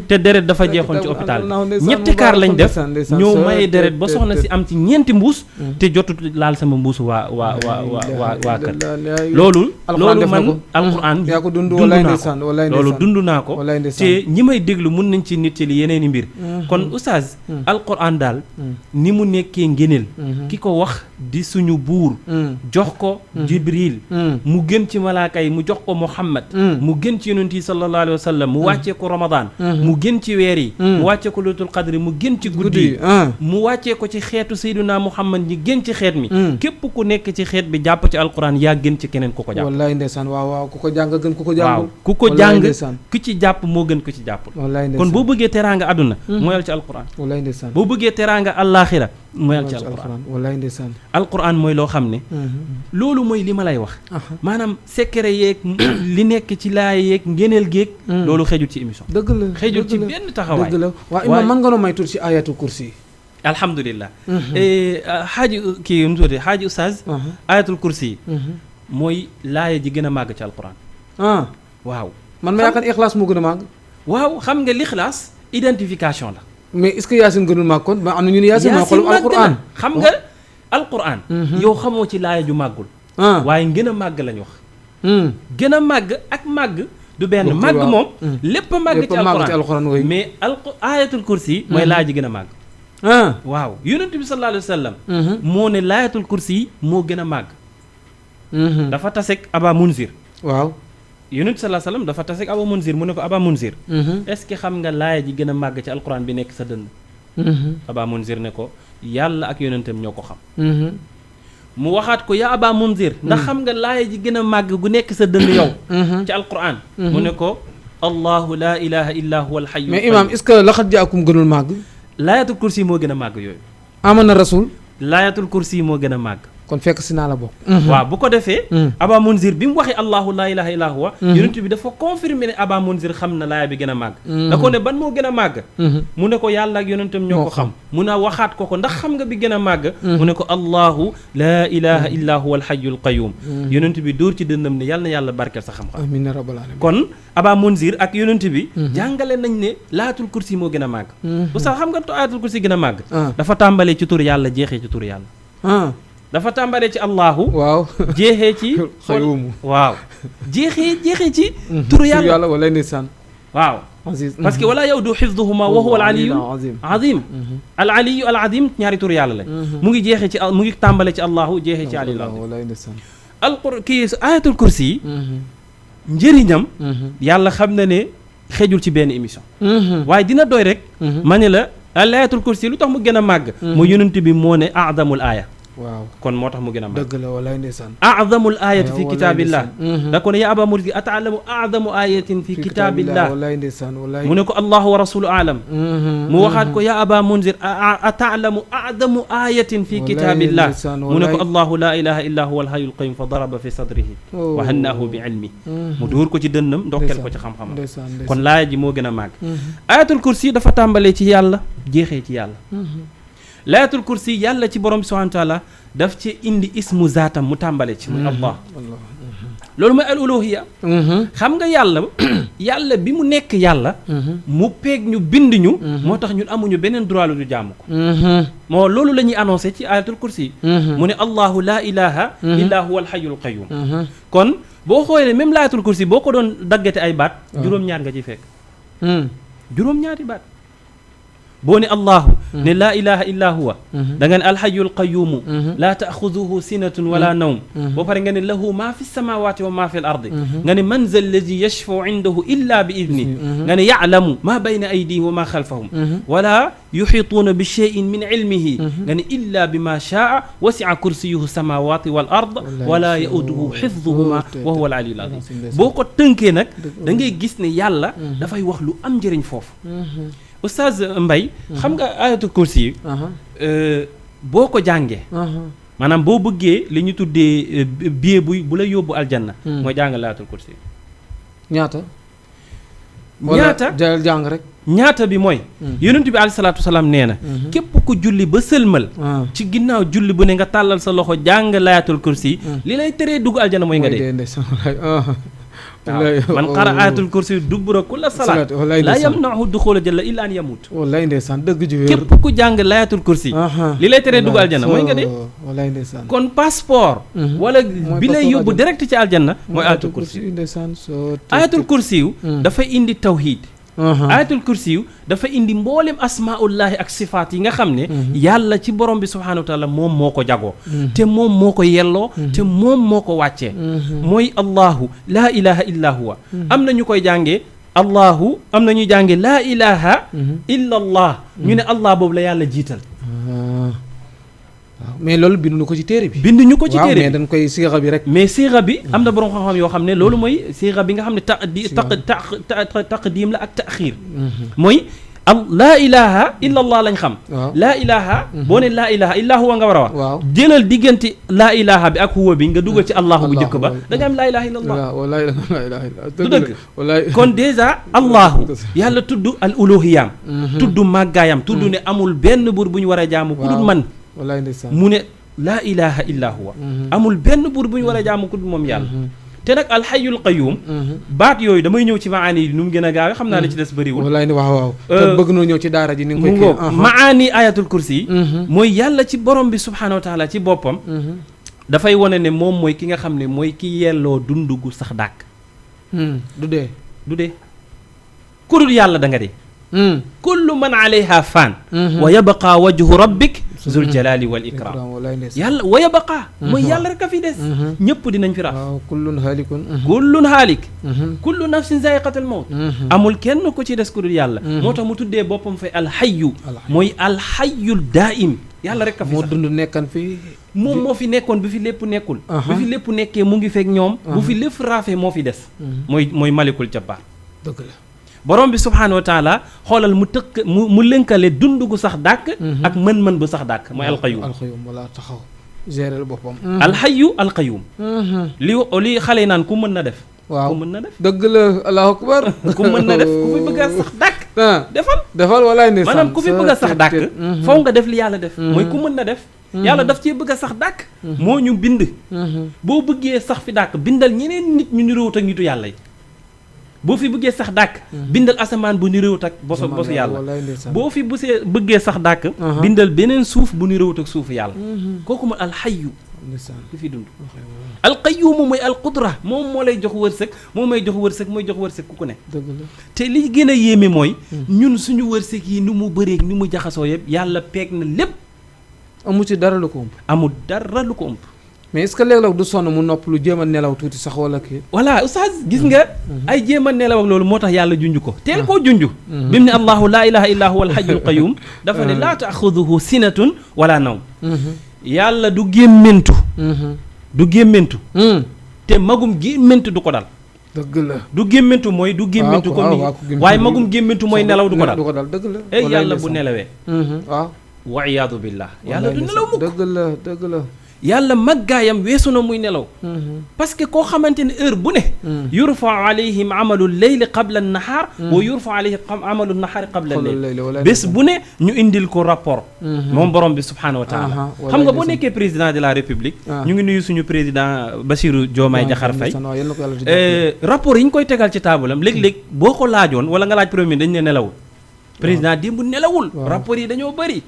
te deret dafa jeexoon ci hôpital ñetti kaar lañ def ñëw maye deret ba soxna si am ci ñeenti mbuus te jotut laal sama mbuusu waa kër loolu man alquran dund naa ko te ñi may déglu mun nañ ci nit ci li yeneen i mbir kon oustaz alquran daal ni mu nekkee ngéneel ki ko wax di suñu buur jox ko jibril mu gën ci malaaka yi mu jox ko muhammad mu gën ci yonent yi sallallahu alayhi wa sallam mu wàccee ko ramadan mu gën ci weer yi mu wàccee ko laylatul qadri mu gën ci guddi yi mu wàccee ko ci xeetu sayyiduna muhammad ñi gën ci xeet mi képp ku nekk ci xeet bi jàpp ci alquran yaa gën ci keneen ku ko jàpp wallaay ndeysaan waaw ku ko jàng gën ku ko jàng waaw ku ko jàng ku ci jàpp moo gën ku ci jàppul kon boo bëggee teraanga àdduna mooyal ci alquran wallaay ndeysaan boo bëggee teraanga àllaaxira mooyal ci alquran wallaay ndeysaan alquran mooy loo xam ne loolu mooy li ma lay wax maanaam secret yeeg li nekk ci laay yeeg ngeneel géeg loolu xejul ci émission dëgg la xejul ci benn taxawaay dëgg la waaw imaam mën nga noo may tuuti ci ayatul kursi alhamdulilah xaaji kii nu tuddee xaaji oustaz ayatul kursi yi mooy laaya ji gën a màgg ci alquran waaw man ma yaakaar ixlaas moo gën a màgg waaw xam nga l'ixlaas identification la mais est-ce que yaasin gënul màgg kon am na ñu ne yaasin mooy xolu alquran xam nga alquran yow xamoo ci laaya ju màggul waaye gën a màgg lañ wax gën a màgg ak màgg du benn màgg moom lépp a màgg ci alquran mais ayatul kursi mooy laaya ji gën a màgg waaw yonent bi sallallahu alayhi wa sallam moo ne laayatul kursi moo gën a màgg dafa tasek aba munzir waaw yonent sallallahu alayhi wa sallam dafa tasek aba munzir mu ne ko aba munzir est-ce que xam nga laaya ji gën a màgg ci alquran bi nekk sa dënn aba munzir ne ko yàlla ak yonentam ñoo ko xam mu waxaat ko yaa aba munzir ndax xam nga laaya ji gën a màgg gu nekk sa dënn yow ci alquran mu ne ko allahu la ilaha illa huwa alhayyu mais imam est-ce que laqad jaakum gënul màgg laayatul kursi moo gën a màgg yooyu amana rasul laayatul kursi moo gën a màgg kon fekk si naa la bokk waaw bu ko defee aba munzir bi mu waxee allahu laa ilaha illa huwa yonent bi dafa confirmer ne aba munzir xam na laaya bi gën a màgg da ko ne ban moo gën a màgg mu ne ko yàlla ak yonentam ñoo ko xam mu ne waxaat ko ndax xam nga bi gën a màgg mu ne ko allahu laa ilaha illa huwa alhayyul qayyum yonent bi dóor ci dënnam ne yàlla na yàlla barkeel sa xam-xam amiin rabbal alamin kon aba munzir ak yonent bi jàngale nañ ne laayatul kursi moo gën a màgg oustaz xam nga laayatul kursi gën a màgg dafa tàmbalee ci tur yàlla jeexee ci tur yàlla dafa tàmbalee ci allahu waaw jeexee ci xayumu waaw jeexee ci turu yàlla wala ndeysaan waaw parce que wala yawdu xifduhuma wa huwa al aliyu azim al aliyu al azim ñaari turu yàlla lañ mu ngi jeexee ci mu ngi tàmbalee ci allahu jeexee ci aliyu wala ndeysaan kii ayatul kursi yi njëriñam yàlla xam na ne xejul ci benn émission waaye dina doy rek ma ne la ayatul kursi lu tax mu gën a màgg mu yonent bi moo ne aadamul aaya waaw kon moo tax mu gën a mag. dëgg la wallaay ndeysaan. a'zamul ayati fi kitaabillah. da ko ne yaa aba murdi ata'lamu a'zamu ayatin fi kitaabillah. wallaay ndeysaan wallaay. mu ne ko allahu wa rasulu a'lam. mu waxaat ko yaa aba munzir ata'lamu a'zamu ayatin fi kitaabillah. mu ne ko allahu la ilaha illa huwa al-hayyul qayyum fa daraba fi sadrihi wa hannaahu bi ilmi. mu dóor ko ci dënnam ndokkel ko ci xam-xamam. kon laaya ji moo gën a màgg. ayatul kursi dafa tàmbalee ci yàlla jeexee ci yàlla. laayatul kursi yàlla ci borom bi subhanahu wa taala daf ci indi ismu zaatam mu tàmbale ci muy allah. loolu mooy al uluhiya. xam nga yàlla bi mu nekk yàlla. mu peeg ñu bind ñu. moo tax ñun amuñu beneen droit lu ñu jaamu ko. moo loolu la ñuy annoncé ci ayatul kursi. mu ne allahu laa ilaha illa huwa al hayyul qayyum. kon boo xoolee même laayatul kursi boo ko doon daggate ay baat. juróom-ñaar nga ciy fekk. juróom-ñaari baat. boo ne allahu ne laa ilaha illa huwa da nga ne alhayyul qayyumu laa taaxuduhu sinatun wala nawm boo pare nga ne lahu maa fi samawati wa maa fi l ardi nga ne man za alladi yashfau indahu illa bi idni nga ne yaclamu maa bayna aydihim wa maa xalfahum wala yuxituuna bi cheyin min cilmihi nga ne illa bi ma shaa wasica kursiyuhu samawati wal ard wala yauduhu xifduhuma wa huwa al aliyul azim boo ko tënkee nag da ngay gis ne yàlla dafay wax lu am njëriñ foofu. Oustaz Mbaye xam nga ayatul kursi yi boo ko jàngee maanaam boo bëggee li ñu tuddee billet bu la yóbbu aljanna mooy jàng ayatul kursi yi ñaata jàng rek ñaata bi mooy yonent bi alayhi salaatu wasalaam nee na képp ku julli ba sëlmal ci ginnaaw julli bu ne nga tàllal sa loxo jàng ayatul kursi yi li lay teree dugg aljanna mooy nga dee man qara ayatul kursi dubura kulla salaat laa yamnahu duxula jalla illa an yamut wallaay ndeysaan dëgg ju wér képp ku jàng ayatul kursi li lay teree dugg aljanna mooy nga dee wallaay ndeysaan kon passeport wala bi lay yóbbu direct ci aljanna mooy ayatul kursi ayatul kursi yu dafay indi tawhid ayatul kursi yu dafa indi mboolem asmaullahi ak sifaat yi nga xam ne yàlla ci borom bi subhanahu wa taala moom moo ko jagoo te moom moo ko yelloo te moom moo ko wàccee mooy allahu laa ilaha illa huwa am na ñu koy jàngee allahu am na ñuy jàngee laa ilaha illa allah ñu ne allah boobu la yàlla jiital waaw mais loolu binduñu ko ci téere bi. binduñu ko ci téere bi mais dañ koy siixa bi rek. mais siixa bi am na borom xam-xam yoo xam ne loolu mooy siixa bi nga xam ne taqdim la ak taxiir. mooy laa ilaha illa allah lañ xam. laa ilaha. boo ne laa ilaha illa huwa nga war a wax. waaw jëlal diggante laa ilaha bi ak huwa bi nga dugal ci allahu bu njëkk ba da nga am laa ilaha illa allah. du dëgg kon dèjà allahu yàlla tudd al uluhiyaam. tudd màggaayam tudd ne amul benn buur bu ñu war a jaamu ku dul man. wallaay ndeysaan mu ne laa ilaha illa huwa amul benn buur bu ñu war a jaamu ku dul moom yàlla te nag alxayyul qayyum baat yooyu damay ñëw ci maani yi nu mu gën a gaawe xam naa la ci des bëriwul wallaay waaw te bëgg noo ñëw ci daara ji ni nga koy maani ayatul kursi yi mooy yàlla ci borom bi subhanahu wa taala ci boppam dafay wane ne moom mooy ki nga xam ne mooy ki yelloo dundu gu sax dàkk du dee ku dul yàlla da nga dee kullu man alayha fan wa yabqa wajhu rabbik zul jalali wal ikram yàlla wa yabqa mooy yàlla rek a fi des ñëpp dinañ fi raaf kullun haalik kullu nafsin zaiqatul mawt amul kenn ku ci des ku dul yàlla moo tax mu tuddee boppam fay alxayyu mooy alxayyul daaim yàlla rek a fi moo dund nekkan fi moom moo fi nekkoon bi fi lépp nekkul bi fi lépp nekkee mu ngi fekk ñoom bu fi lépp raafee moo fi des mooy malikul jabbaar dëgg la borom bi subhaanahu wa taala xoolal mu lënkale dund gu sax dàkk ak mën-mën bu sax dàkk mooy alqayyum wala taxaw gérer boppam alxayyu alqayyum li xale yi naan ku mën na def waaw ku mën na def dëgg la allahu akbar ku mën na def ku fi bëgg a sax dàkk defal walaay ne maanaam ku fi bëgg a sax dàkk faw nga def li yàlla def mooy ku mën na def yàlla daf cee bëgg a sax dàkk moo ñu bind boo bëggee sax fi dàkk bindal ñeneen nit ñu niroowut ak nitu yàlla yi boo fi bëggee sax dàkk bindal asamaan bu niroowut ak bosu yàlla boo fi bëggee sax dàkk bindal beneen suuf bu niroowut ak suufu yàlla kooku mooy alxayyu ku fi dund alqayyuum mooy alqudra moom moo lay jox wërsëg moo may jox wërsëg mooy jox wërsëg ku ne te li gën a yéeme mooy ñun suñu wërsëg yi ni mu bëreeg ni mu jaxasoo yëpp yàlla peeg na lépp amu ci dara lu ko ëmb amul dara lu ko ëmb mais est-ce que léeg-léeg du sonn mu nopp lu jéem a nelaw tuuti sax wala kii voilà oustaz gis nga ay jéem a nelaw ak loolu moo tax yàlla junj ko teel koo junj bi mu ne allahu laa ilaha illa huwa alhayyul qayyum dafa ne laa taaxuduhu sinatun wala nawm yàlla du gémmentu du gémmentu te magum gémmentu du ko dal. dëgg la du gémmentu mooy du gémmentu comme ni waaye magum gémmentu mooy nelaw du ko dal dëgg la. ey yàlla bu nelawee waaw wa iyaadu billah yàlla du nelaw mukk dëgg la yàlla maggaayam weesu na muy nelaw parce que koo xamante ne heure bu ne yurfa alayhim amalu leyli qabla nahaar wa yurfa alayhim amalu nahaari qabla leyl bés bu ne ñu indil ko rapport moom borom bi subhaanahu wa taala xam nga boo nekkee président de la république ñu ngi nuyu suñu président Bassirou Diomaye Diakhar Faye rapport yi ñu koy tegal ci taabalam léeg-léeg boo ko laajoon wala nga laaj premier dañ ne nelawul président démb nelawul rapport yi dañoo bëri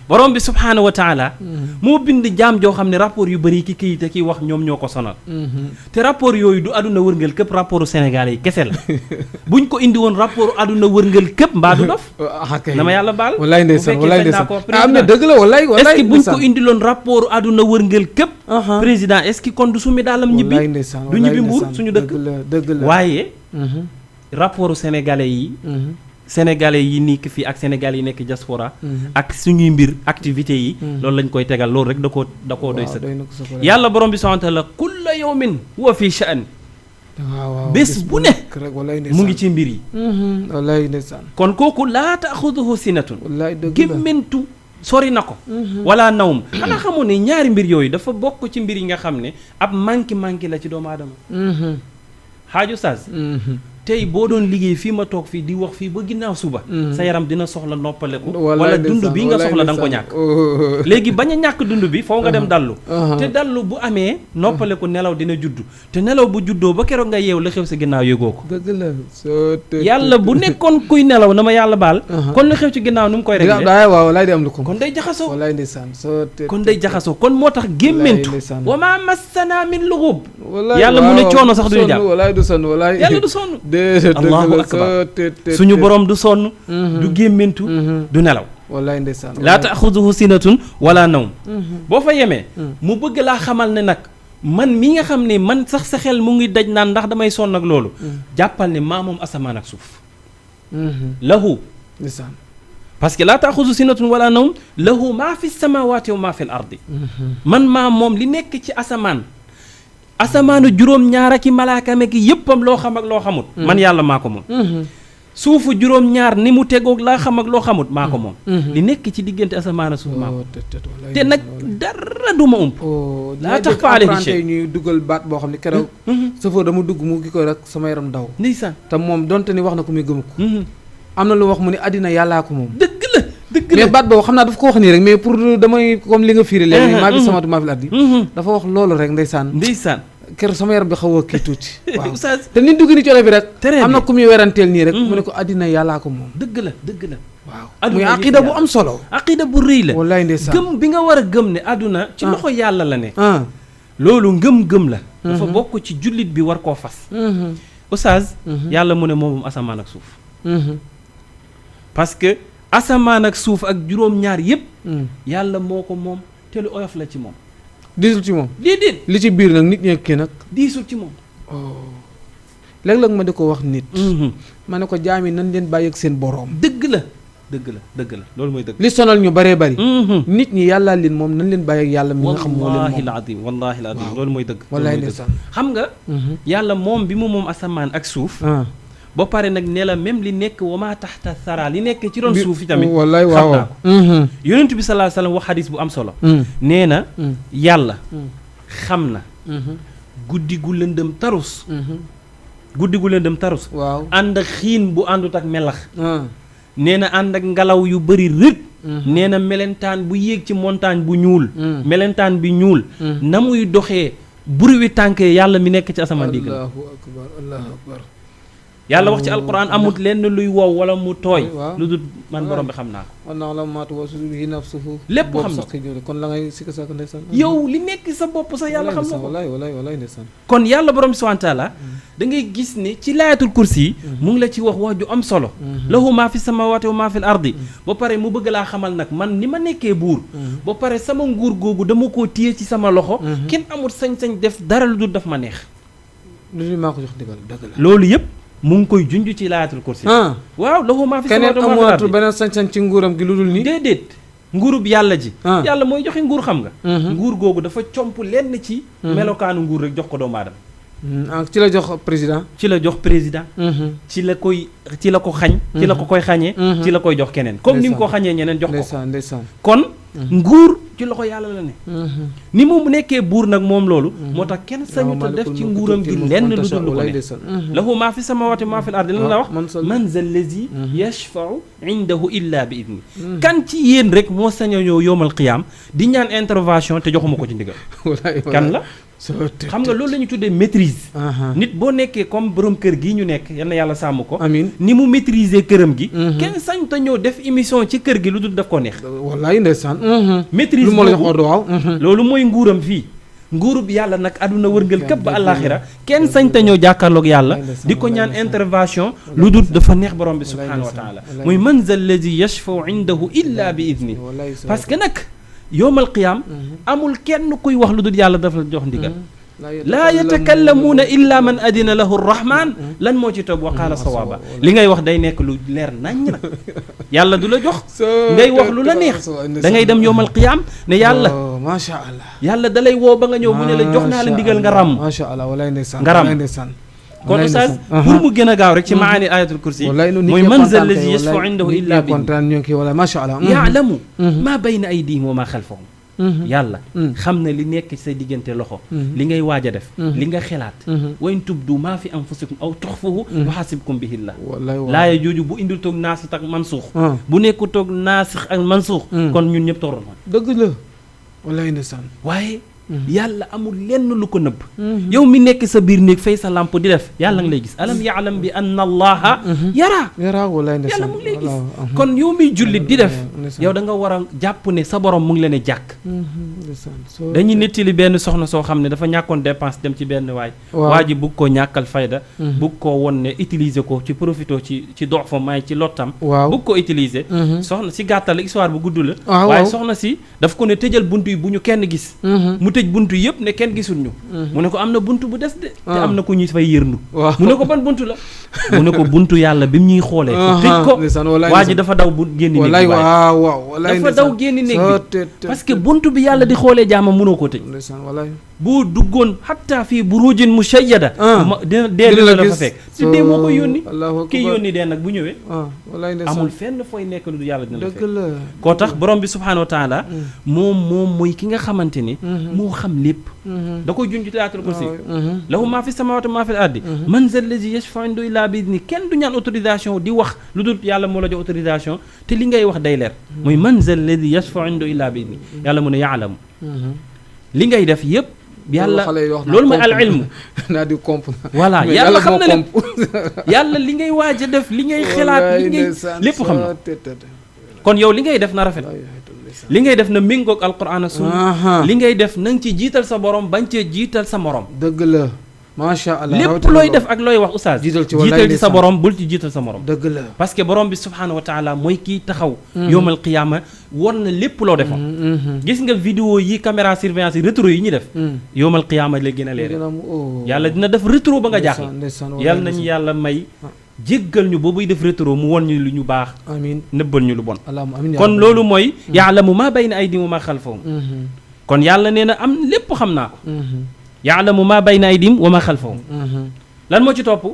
borom bi subhaanahu wa taala moo bind jaam joo xam ne rapport yu bëri ki këyit ki wax ñoom ñoo ko sonal te rapport yooyu du àdduna wërngal képp rapportu Sénégalais yi kese la buñ ko indi woon rapport àdduna wërngal képp mbaa du dof na ma yàlla baal wallaay ndeysaan wallaay ndeysaan am na dëgg la wallaay est-ce que buñ ko indi loon rapport àdduna wërngal képp président est-ce que kon du sumi daalam ñibbi du ñibbi Mbuur suñu dëkk waaye rapportu Sénégalais yi nekk fii ak Sénégalais yi nekk diaspora ak suñuy mbir activités yi loolu lañ koy tegal loolu rek da koo doy sëkk yàlla borom bi subhaanahu wa taala kulla yawmin huwa fi sha'n bés bu ne mu ngi ci mbir yi wallaay ndeysaan kon kooku laa taaxuduhu sinatun gémmentu sori na ko wala nawm xanaa xamoon ne ñaari mbir yooyu dafa bokk ci mbir yi nga xam ne ab manki la ci doomu aadama xaaju saas tey boo doon liggéey fii ma toog fii di wax fii ba ginnaaw suba sa yaram dina soxla noppaleku wala dund bi nga soxla da nga ko ñàkk léegi bañ a ñàkk dund bi foo nga dem dallu te dallu bu amee noppaleku nelaw dina judd te nelaw bu juddoo ba keroog nga yeew la xew sa ginnaaw yëgoo ko dëgg la yàlla bu nekkoon kuy nelaw na ma yàlla baal kon la xew ci ginnaaw nu mu koy réglé waaw lay di am lu ko kon day jaxasoo wallaay ndeysaan kon day jaxasoo kon moo tax gémmentu wa maa massana min lughub yàlla mu ne coono sax duñu jàpp wallaay du sonn wallaay yàlla du sonn allahu akbar suñu borom du sonn du gémmentu du nelaw wallaay ndeysaan laa taaxuduhu sinatun wala nawm boo fa yemee mu bëgg laa xamal ne nag man mi nga xam ne man sax sa xel mu ngi daj naan ndax damay sonn ak loolu jàppal ne maa moom asamaan ak suuf lahu ndeysaan parce que laa taaxudu sinatun wala nawm lahu maa fi samawati wa maa fi l ardi man maa moom li nekk ci asamaanu juróom-ñaar ak i malaakame ki yëppam loo xam ak loo xamut man yàlla maa ko moom suufu juróom-ñaar ni mu tegoog laa xam ak loo xamut maa ko moom li nekk ci diggante asamaan suuf maa ko te nag dara du ma ump laa tax faale di chey ñuy dugal baat boo xam ne keroog safoo dama dugg mu gi ko rek sama yaram daw ndeysaan te moom donte ni wax na ko muy gëm ko am na lu wax mu ne àddina yàllaa ko moom dëgg la mais baat boobu xam naa daf ko wax nii rek mais pour damay comme li nga fiiri léegi maa fi samatu maa fi ardi dafa wax loolu rek ndeysaan keroog sama yaram bi xaw a kii tuuti waaw te ni dugg ni colo bi rek am na ku muy weranteel nii rek mu ne ko àddina yàllaa ko moom dëgg la waaw muy aqida bu am solo aqida bu rëy la wallaay ndeysaan gëm bi nga war a gëm ne àdduna ci loxo yàlla la ne loolu ngëm-ngëm la dafa bokk ci jullit bi war koo fas oustaz yàlla mu ne moomum asamaan ak suuf parce que asamaan ak suuf ak juróom-ñaar yëpp yàlla moo ko moom te lu oyof la ci moom diisul ci moom déedéet li ci biir nag nit ñi kii nag diisul ci moom léeg-léeg ma di ko wax nit ma ne ko jaam yi nañ leen bàyyi ak seen boroom dëgg la loolu mooy dëgg li sonal ñu bëree bëri nit ñi yàllaa leen moom nañ leen bàyyi ak yàlla mi nga xam moo leen moom wallaahi al-aziim loolu mooy dëgg wallaay ndeysaan xam nga yàlla moom bi mu moom asamaan ak suuf ba pare nag ne la même li nekk wa maa taxta sara li nekk ci doon suuf yi tamit wallaay waaw xam naa ko yonent bi sallallahu alayhi wa sallam wax xadis bu am solo nee na yàlla xam na guddi gu lëndëm tarus waaw ànd ak xiin bu àndut ak melax nee na ànd ak ngelaw yu bëri rët nee na melentaan bu yéeg ci montagne bu ñuul melentaan bi ñuul na muy doxee buri wi tànkee yàlla mi nekk ci asamaan digg allahu akbar yàlla wax ci alquran amut lenn luy wow wala mu tooy lu dul man borom bi xam naa ko wannaaw la maatu wa subihi nafsuhu lépp xam na kon la ngay sikka sàkk ndeysaan yow li nekk sa bopp sax yàlla xam na ko wallaay ndeysaan kon yàlla borom bi subhaanahu wa taala da ngay gis ne ci laayatul kursi yi mu ngi la ci wax ju am solo lahu maa fi samawati wa maa fi l ardi ba pare mu bëgg laa xamal nag man ni ma nekkee buur ba pare sama nguur googu dama koo téye ci sama loxo kenn amul sañ-sañ def dara lu dul daf ma neex lu maa ko jox digal dëgg la loolu yëpp mu ngi koy junj ci laayatul kursi waaw lahu maa fi samawati wa maa fi l ardi keneen amatul beneen sañ-sañ ci nguuram gi lu dul nii déedéet nguurub yàlla ji yàlla mooy joxe nguur xam nga nguur googu dafa comp lenn ci melokaanu nguur rek jox ko doomu aadama ci la jox président ci la jox président ci la ko xañ ci la ko koy xañee ci la koy jox keneen comme ni mu ko xañee ñeneen jox ko ndeysaan kon nguur ci loxo yàlla la ne ni mu nekkee buur nag moom loolu moo tax kenn sañu ta def ci nguuram gi lenn lu dul lu ko ne lahu maa fi samawati maa fi l ardi lan la wax man za allazi yashfau indahu illa bi idni kan ci yéen rek moo sañ a ñëw yowmal qiyaam di ñaan intervention te joxuma ko ci ndigal kan la xam nga loolu la ñu tuddee maîtrise nit boo nekkee comme borom kër gii ñu nekk yal na yàlla sàmm ko amiin ni mu maîtriser këram gi kenn sañ ta ñëw def émission ci kër gi lu dul daf ko neex wallaay ndeysaan maîtrise loolu mooy nguuram fii nguurub yàlla nag àdduna wërngal këpp ba àllaaxira kenn sañ ta ñëw jàkkaarloog yàlla di ko ñaan intervention lu dul dafa neex borom bi subhaanahu wa taala muy man za allazi yashfau indahu illa bi idni parce que nag yowmal qiyaam amul kenn kuy wax lu dul yàlla dafa la jox ndigal laa yatakallamuuna illa man adina lahu rahman lan moo ci toog wa qaala sawaaba li ngay wax day nekk lu leer naññ nag yàlla du la jox ngay wax lu la neex da ngay dem yowmal qiyaam ne yàlla macha allah yàlla da lay woo ba nga ñëw mu ne la jox naa la ndigal nga ràmm macha allah walaay ndeysaan nga ràmm kon oustaz pour mu gën a gaaw rek ci maani ayatul kursi mooy man za allazi yashfau indahu illa bi wala macha allah yaalamu maa bayna aydihim wa maa xalfahum yàlla xam na li nekk sa diggante loxo li ngay waaj a def li nga xelaat wa in tubdu maa fi anfusikum aw tuxfuhu yuhasibkum bihillah laaya jooju bu indil toog naasix ak mansuux bu nekku toog naasix ak mansuux kon ñun ñëpp toroon dëgg la wallaay ndeysaan waaye yàlla amul lenn lu ko nëbb yow mi nekk sa biir néeg fay sa lampe di def yàlla nga lay gis alam yaalam bi anna allaha yara walaay ndeysaan yàlla mu ngi lay gis kon yow miy jullit di def yow da nga war a jàpp ne sa borom mu ngi leen jàkk dañuy nettali benn soxna soo xam ne dafa ñàkkoon dépense dem ci benn waa ji bugg koo ñàkkal fayda bugg koo won ne utiliser ko ci profito ci dox fa may ci lottam bugg ko utiliser soxna si gàttal histoire bu gudd la waaye soxna si daf ko ne tëjal bunt yi bu ñu kenn gis tëj buntu yëpp ne kenn gisul ñu mu ne ko am na buntu bu des de te am na ku ñuy fay yërndu mu ne ko ban buntu la mu ne ko buntu yàlla bi mu ñuy xoolee tëj ko waa ji dafa daw génn néeg bi dafa daw génn néeg bi parce que buntu bi yàlla di xoolee jaamam mënoo koo tëj boo duggoon hatta fii burujin mushayyada dee la dafa fekk si dee moo koy yónni kii yónni dee nag bu ñëwee amul fenn fooy nekk lu yàlla dina la fekk koo tax borom bi subhaanahu wa taala moom mooy ki nga xamante ni moo xam lépp da koy junj ci ayatul kursi lahu maa fi samawati maa fi ardi man za allazi yashfa'u indahu illa bi idni kenn du ñaan autorisation di wax lu dul yàlla moo la jox autorisation te li ngay wax day leer muy man za allazi yashfa'u indahu illa bi idni yàlla mu ne yaalamu li ngay def yëpp yàlla loolu mooy al ilmu naa di comp voilà yàlla xam na lépp yàlla li ngay waaj a def li ngay xalaat li ngay lépp xam na kon yow li ngay def na rafet li ngay def na méngoog alquran ak sunna li ngay def na nga ci jiital sa borom bañ cee jiital sa morom dëgg la macha allah lépp looy def ak looy wax oustaz jiital ci sa borom bul ci jiital sa morom dëgg la parce que borom bi subhaanahu wa taala mooy kii taxaw yowmal qiyaama war na lépp loo defoon gis nga vidéo yi caméra surveillance yi rétro yi ñu def yowmal qiyaama lay gën a leere yàlla dina def rétro ba nga jaaxle yàlla nañu yàlla may jéggal ñu boobuy def rétro mu won ñu lu ñu baax amiin nëbbal ñu lu bon kon loolu mooy yaalamu maa bayna aydihim wa maa xalfahum kon yàlla nee na am lépp xam naa ko yaalamu maa bayna aydihim wa maa xalfahum lan moo ci topp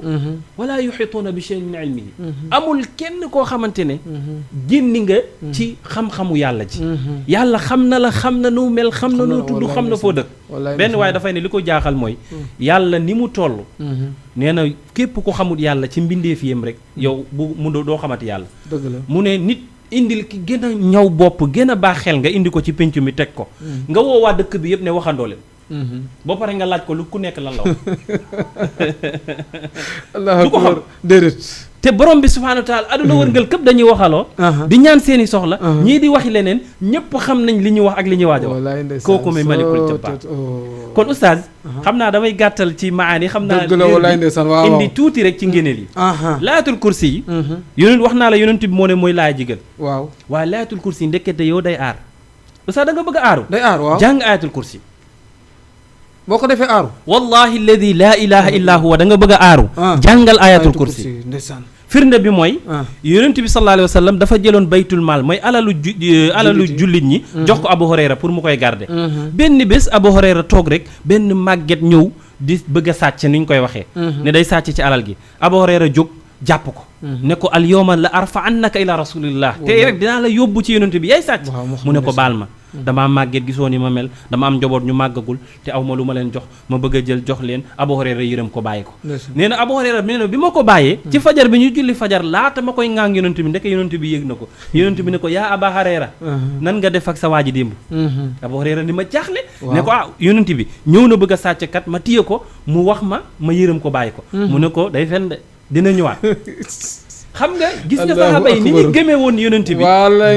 wala yuxituuna bi shay'in min ilmihi amul kenn koo xamante ne génni nga ci xam-xamu yàlla ji yàlla xam na la xam na nu mel xam na nu tudd xam na foo dëkk benn waaye dafay ne li ko jaaxal mooy yàlla ni mu toll nee na képp ko xamul yàlla ci mbindeefiyam rek yow bu mu doo xamati yàlla dëgg la mu ne nit indil ki gën a ñaw bopp gën a baax xel nga indi ko ci pénc mi teg ko nga woo waa dëkk bi yëpp ne waxandoo leen boo pare nga laaj ko lu ku nekk lan la wax allahu akbar déedéet te borom bi subhaanahu wa taala aduna wërngal këpp dañuy waxaloo di ñaan seeni soxla ñii di waxi leneen ñëpp xam nañ li ñuy wax ak li ñuy waaj a wax kooku may malikul jabbaar kon oustaz xam naa damay gàttal ci maani xam naa indi tuuti rek ci ngéneel yi laayatul kursi yi yonent wax naa la yonent bi moo ne mooy laaya jigal waaw waaye laayatul kursi yi ndekete yow day aar oustaz da nga bëgg a aaru day aar waaw jàng ayatul kursi boo ko defee aaru wallahi alladi laa ilaha illa huwa da nga bëgg a aaru jàngal ayatul kursi ndeysaan firnde bi mooy yonent bi sallallahu alayhi wa sallam dafa jëloon baytul maal mooy alalu jullit ñi jox ko Abu Hurayra pour mu koy garder benn bés Abu Hurayra toog rek benn màgget ñëw di bëgg a sàcc ni ñu koy waxee ne day sàcc ci alal gi Abu Hurayra jóg jàpp ko ne ko al yawma la arfa annaka ila rasulillah te rek dinaa la yóbbu ci yonent bi yaay sàcc mu ne ko baal ma damaa màgget gisoo ni ma mel dama am njaboot ñu màggagul te aw ma lu ma leen jox ma bëgg a jël jox leen Abu Hurayra yërëm ko bàyyi ko nee na Abu Hurayra nee na bi ma ko bàyyee ci fajar bi ñu julli fajar laata ma koy ŋaang yonent bi ndeke yonent bi yëg na ko yonent bi ne ko yaa Aba Hurayra nan nga def ak sa waa ji démb Abu Hurayra ni ma jaaxle ne ko yonent bi ñëw na bëgg a sàcc kat ma téye ko mu wax ma yërëm ko bàyyi ko mu ne ko day fen de dina ñëwaat xam nga gis nga saxaaba yi ni ñu gëmee woon yonent bi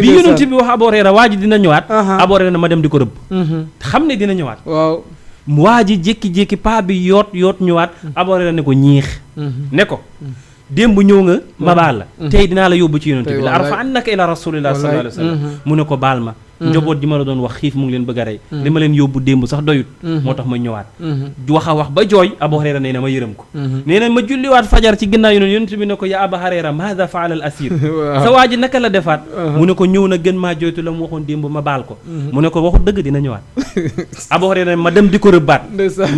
bi yonent bi wax Abu Hurayra waa ji dina ñëwaat Abu Hurayra ma dem di ko rëbb xam ne dina ñëwaat waaw waa ji jékki-jékki paa bi yoot ñëwaat Abu Hurayra ne ko ñiix ne ko démb ñëw nga ma baal la tey dinaa la yóbbu ci yonent bi la arfa annaka ila rasulillah sallallahu alayhi wa sallam mu ne ko baal ma njaboot ji ma la doon wax xiif mu ngi leen bëgg a rey li ma leen yóbbu démb sax doyut moo tax ma ñëwaat wax a wax ba jooy Abu Hurayra nee na ma yërëm ko nee na ma julliwaat fajar ci ginnaaw yonent bi ne ko ya Aba Hurayra maada faala al asir sa waa ji naka la defaat mu ne ko ñëw na gën maa jooytu la mu waxoon démb ma baal ko mu ne ko waxu dëgg dina ñëwaat Abu Hurayra ma dem di ko rëbbaat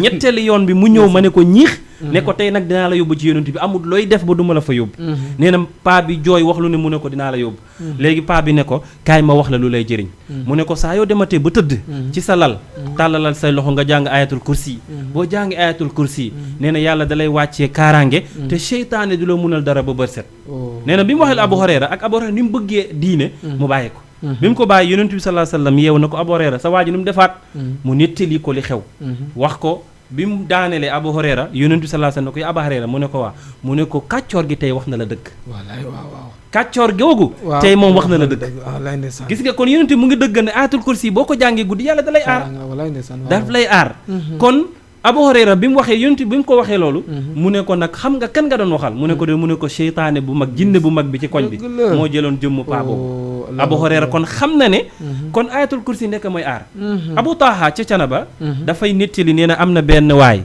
ñetteeli yoon bi mu ñëw ma ne ko ñiix ne ko tey nag dinaa la yóbbu ci yonent bi amul looy def ba duma la fa yóbbu nee na paa bi jooy wax lu ne mu ne ko dinaa la yóbbu léegi paa bi ne ko kaay ma wax la lu lay jëriñ mu ne ko saa yoo dematee ba tëdd ci sa lal tàllalal say loxo nga jàng ayatul kursi boo jàngi ayatul kursi nee na yàlla dalay wàccee kaaraange te seytaane du la munal dara ba bër set nee na bi mu waxee Abu Hurayra ak Abu Hurayra ni mu bëggee diine mu bàyyi ko bi mu ko bàyyi yonent bi sallallahu alayhi wasallam yeew na ko Abu Hurayra sa waa ji ni mu defaat mu nettali ko li xew wax ko bi mu daanelee Abu Hurayra yonent bi sallallahu alayhi wasallam ne ko ya Abu Hurayra mu ne ko waa mu ne ko kàccoor gi tey wax na la dëgg kàccoor googu tey moom wax na la dëgg gis nga kon yonent bi mu ngi dëgg ne ayatul kursi boo ko jàngee guddi yàlla da lay aar daf lay aar kon Abu Hurayra bi mu waxee yonent bi mu ko waxee loolu mu ne ko nag xam nga kan nga doon waxal mu ne ko seytaane bu mag jinne bu mag bi ci koñ bi moo jëloon jëmmu paa boobu Abu Hurayra kon xam na ne kon ayatul kursi nekk mooy aar Abu Taha ca Canaba dafay nettali nee na am na benn waay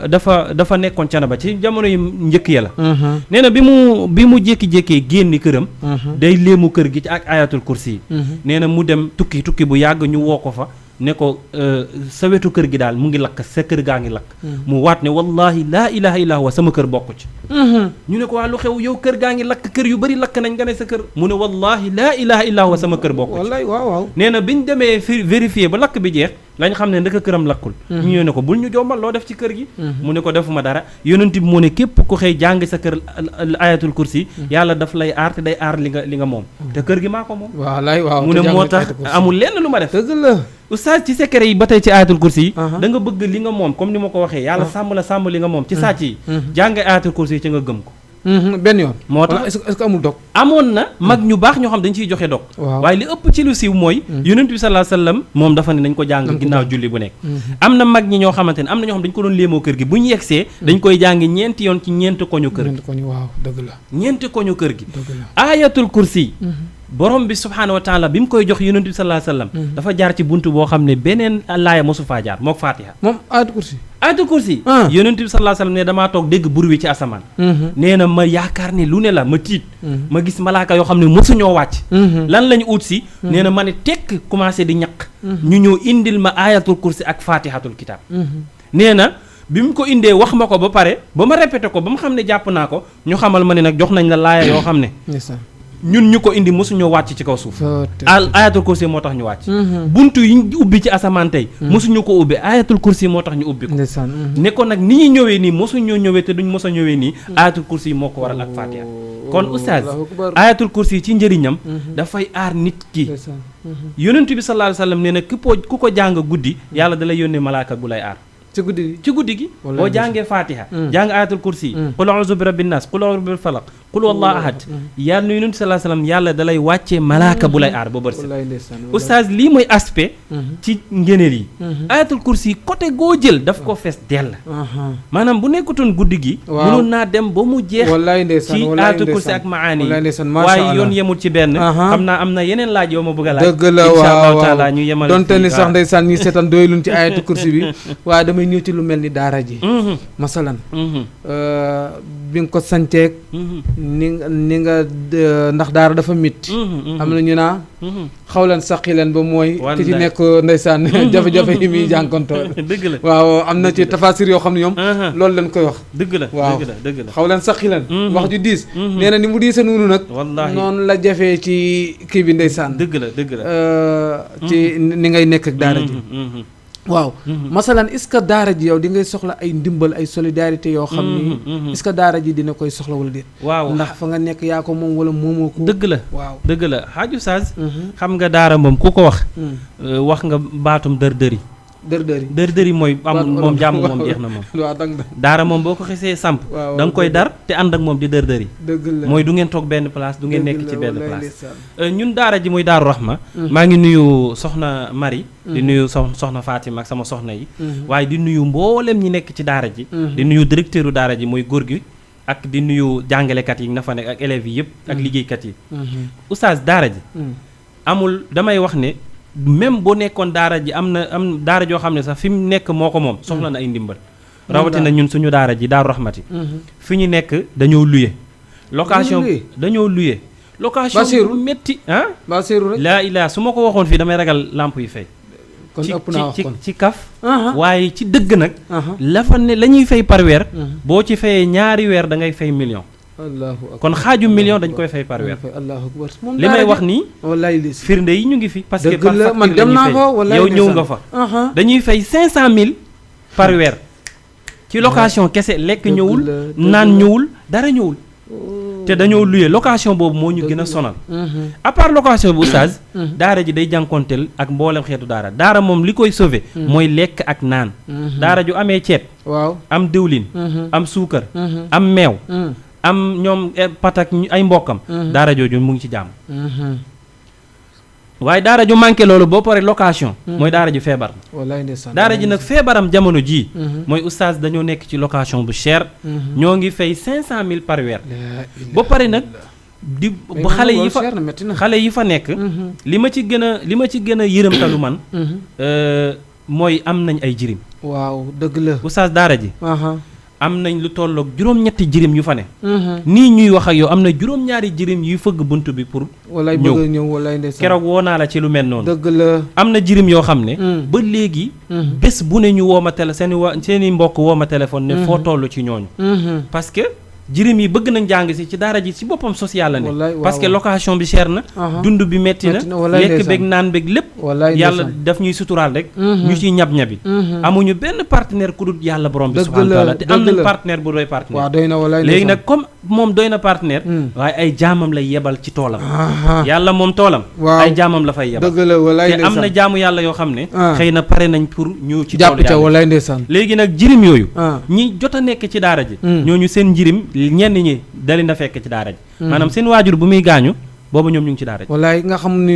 dafa nekkoon Canaba ci jamono yu njëkk ya la nee na bi mu jékki-jékkee génni këram day léemu kër gi ci ak ayatul kursi nee na mu dem tukki bu yàgg ñu woo ko fa ne ko sa wetu kër gi daal mu ngi lakk sa kër gaa ngi lakk mu waat ne wallahi laa ilaha illa huwa sama kër bokku ci ñu ne ko waa lu xew yow kër gaa ngi lakk kër yu bari lakk nañ nga ne sa kër mu ne wallahi laa ilaha illa huwa sama kër bokku ci wallahi waaw nee na biñ demee vérifier ba lakk bi jeex lañ xam ne ndaka këram lakkul ñu ñëw ne ko bul ñu jombal loo def ci kër gi mu ne ko defuma dara yonent bi mu ne képp ku xëy jàng sa kër ayatul kursi yàlla daf lay aar te day aar li nga moom te kër gi maa ko moom waaw mu ne moo tax amul lenn lu ma def oustaz ci secret yi ba tey ci ayatul kursi yi da nga bëgg li nga moom comme ni ma ko waxee yàlla sàmm li nga moom ci sàcc yi jàng ayatul kursi yi ci nga gëm ko benn yoon moo tax est-ce que amul dog amoon na mag ñu baax ñoo xam dañ ciy joxe dog waaye li ëpp ci lu siiw mooy yonent bi sallallahu alayhi wasallam moom dafa ne nañ ko jàng ginnaaw julli bu nekk am na mag ñi ñoo xamante ne am na ñoo xam dañ ko doon léemoo kër gi bu ñu yegsee dañ koy jàngi ñeenti yoon ci ñeenti koñu kër gi waaw dëgg la ñeenti koñu kër gi ayatul kursi borom bi subhaanahu wa taala bi mu koy jox yonent bi sallallahu alayhi wasallam dafa jaar ci buntu boo xam ne beneen laaya mosu faa jaar mook Fatiha moom ayatul kursi yonent bi sallallahu alayhi wasallam ne damaa toog dégg bur wi ci asamaan nee na ma yaakaar ne lu ne la ma tiit ma gis malaaka yoo xam ne mosuñoo wàcc lan lañu ut si nee na ma ne tekk commencé di ñaq ñu ñëw indil ma ayatul kursi ak fatihatul kitab nee na bi mu ko indee wax ma ko ba pare ba ma répété ko ba mu xam ne jàpp naa ko ñu xamal ma ne nag jox nañ la laaya yoo xam ne ñun ñu ko indi mosuñoo wàcc ci kaw suuf ayatul kursi moo tax ñu wàcc buntu yi ñu ubbi ci asamaan tey mosuñu ko ubbi ayatul kursi moo tax ñu ubbi ko ne ko nag ni ñuy ñëwee nii mosuñoo ñëwee te duñ mos a ñëwee nii ayatul kursi moo ko waral ak fatiha kon oustaz ayatul kursi ci njëriñam dafay aar nit ki yonent bi sallallahu alayhi wasallam nee na ku ko jàng guddi yàlla dalay yónnee malaaka gu lay aar ci guddi gi boo jàngee fatiha jàng ayatul kursi qul a'udhu bi rabbin nas qul a'udhu bil falaq qul wallahu ahad yàlla nu yonent sallallahu alayhi wasallam yàlla dalay wàccee malaaka bu lay aar ba bërsi oustaz lii mooy aspect ci ngëneel yi ayatul kursi côté goo jël daf ko fees dell maanaam bu nekkutoon guddi gi mënoon naa dem ba mu jeex ci ayatul kursi ak maani waaye yoon yemul ci benn xam naa am na yeneen laaj yoo ma bëgg a laaj dëgg la insha Allah taala ñu yemal donte ni sax ndeysaan ñi seetaan doyluñ ci ayatul kursi bi waaye damay ñëw ci lu mel ni daara ji masalan bi nga ko santeeg ni nga ndax daara dafa métti am na ñu naa xawlan saqilan ba mooy ki ci nekk ndeysaan jafe-jafe yi muy jànkontoo dëgg la waaw am na ci tafasir yoo xam ne ñoom loolu lañ koy wax dëgg la waaw dëgg la xawlan saqilan wax ju diis nee na ni mu diise noonu nag wallaahi noonu la jafee ci kii bi ndeysaan dëgg la ci ni ngay nekk ak daara ji waaw masalan est-ce que daara ji yow di ngay soxla ay ndimbal ay solidarité yoo xam ni est-ce que daara ji dina koy soxla wala déet waaw ndax fa nga nekk yaa ko moom wala moomoo ko dëgg la waaw dëgg la xaaju saas xam nga daara moom ku ko wax nga baatum dër-dëri dër-dëri mooy amul moom jàmm moom jeex na moom waaw dang daara moom boo ko xesee samp da nga koy dar te ànd ak moom di dër-dëri dëgg la mooy du ngeen toog benn place du ngeen nekk ci benn place ñun daara ji muy Daaru Rahma maa ngi nuyu soxna Marie di nuyu soxna Fatima ak sama soxna yi waaye di nuyu mboolem ñi nekk ci daara ji di nuyu directeur u daara ji muy góor gi ak di nuyu jàngalekat yi na fa nekk ak élèves yi yëpp ak liggéeykat yi oustaz daara ji amul damay wax ne même boo nekkoon daara ji am daara joo xam ne sax fi mu nekk moo ko moom soxla na ay ndimbal rawatina ñun suñu daara ji Daaru Rahmati fi ñu nekk dañoo luye location dañoo luye location bu métti Basiru rek laa ilaa su ma ko waxoon fii damay ragal lamp yi fay kon ëpp naa wax kon ci kaf waaye ci dëgg nag la fa ne la ñuy fay par weer boo ci fayee ñaari weer da ngay fay million kon xaaju million dañ koy fay par weer li may wax nii firnde yi ñu ngi fi parce que par facture man dem naa fa yow ñëw nga fa dañuy fay 500 000 par weer ci location kese lekk ñëwul naan ñëwul dara ñëwul te dañoo luye location boobu moo ñu gën a sonal à part location bu oustaz daara ji day jànkonteel ak mboolem xeetu daara moom li koy sauver mooy lekk ak naan daara ju amee ceeb waaw am diwlin am suukar am meew am ñoom patak ay mbokkam daara jooju mu ngi ci jàmm waaye daara ju manqué loolu boo pare location mooy daara ju feebar daara ji nag feebaram jamono jii mooy oustaz dañoo nekk ci location bu cher ñoo ngi fay 500 000 par weer ba pare nag di xale yi fa nekk li ma ci gën a yërëmtalu man mooy am nañ ay jirim waaw dëgg la oustaz daara ji am nañ lu tolloog juróom-ñetti jirim yu fa ne nii ñuy wax ak yow am na juróom-ñaari jirim yuy fëgg bunt bi pour ñëw keroog woo naa la ci lu mel noonu dëgg la am na jirim yoo xam ne ba léegi bés bu ne ñu woo ma seeni mbokk woo ma téléphone ne foo toll ci ñooñu parce que jirim yi bëgg nañ jàng si ci daara ji si boppam social la ne parce que location bi cher na dund bi metti na lekk beeg naan beeg lépp yàlla daf ñuy suturaal rek ñu ciy ñab-ñabi amuñu benn partenaire ku dul yàlla borom bi subhanahu wa taala te am nañ partenaire bu doy partenaire léegi nag comme moom doy na partenaire waaye ay jaamam lay yebal ci toolam yàlla moom toolam ay jaamam la fay yebal te am na jaamu yàlla yoo xam ne xëy na pare nañ pour ñu ci toolu yàlla léegi nag jirim yooyu ñi jot a nekk ci daara ji ñooñu seen njirim ñenn ñi dali na fekk ci daara ji maanaam seen waajur bu muy gaañu boobu ñoom ñu ngi ci daara ji wallaay nga xam ni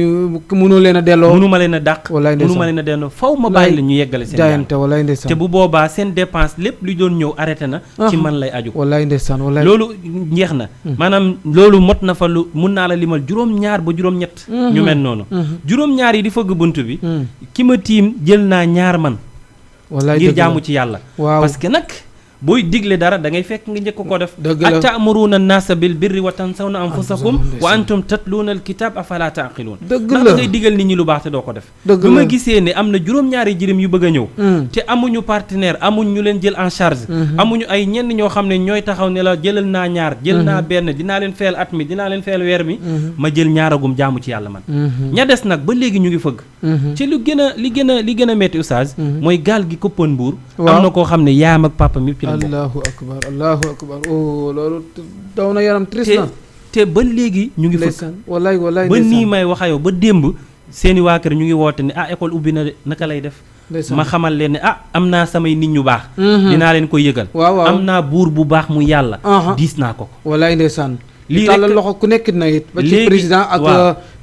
mënu leen a delloo mënu ma leen a dàq mënu ma leen a delloo faw ma bàyyi la ñu yeggale seen jaayante wallaay ndeysaan te bu boobaa seen dépense lépp lu doon ñëw arrêté na ci man lay aju wallaay ndeysaan wallaay loolu njeex na maanaam loolu mot na fa lu mun naa la limal juróom-ñaar ba juróom-ñett ñu mel noonu juróom-ñaar yi di fëgg bunt bi ki ma tiim jël naa ñaar man wallaay ngir jaamu ci yàlla parce que nag booy digle dara da ngay fekk nga njëkk ko def ata'muruna an-nasa bil birri wa tansawna anfusakum wa antum tatluuna al-kitab afala taqiluun ndax da ngay digal nit ñi lu baax te doo ko def bu ma gisee ne am na juróom-ñaari jirim yu bëgg a ñëw te amuñu partenaire amuñ ñu leen jël en charge amuñu ay ñenn ñoo xam ne ñooy taxaw ne la jëlal naa ñaar jël naa benn dinaa leen fayal at mi dinaa leen fayal weer mi ma jël ñaaragum jaamu ci yàlla man ña des nag ba léegi ñu ngi fëgg ci li gën a metti oustaz mooy gaal gi koppoon Mbuur am na koo xam ne yaayam ak papa mi allahu akbar oh loolu daw na yaram triste na te ba léegi ñu ngi fëkk wallaay ba nii may wax yow ba démb seeni waa kër ñu ngi woote ne école ubbi na de naka lay def ma xamal leen ne am naa samay nit ñu baax dinaa leen ko yëgal am naa buur bu baax mu yàlla diis naa ko wallaay ndeysaan lii rek loxo ku nekk na it ba ci président ak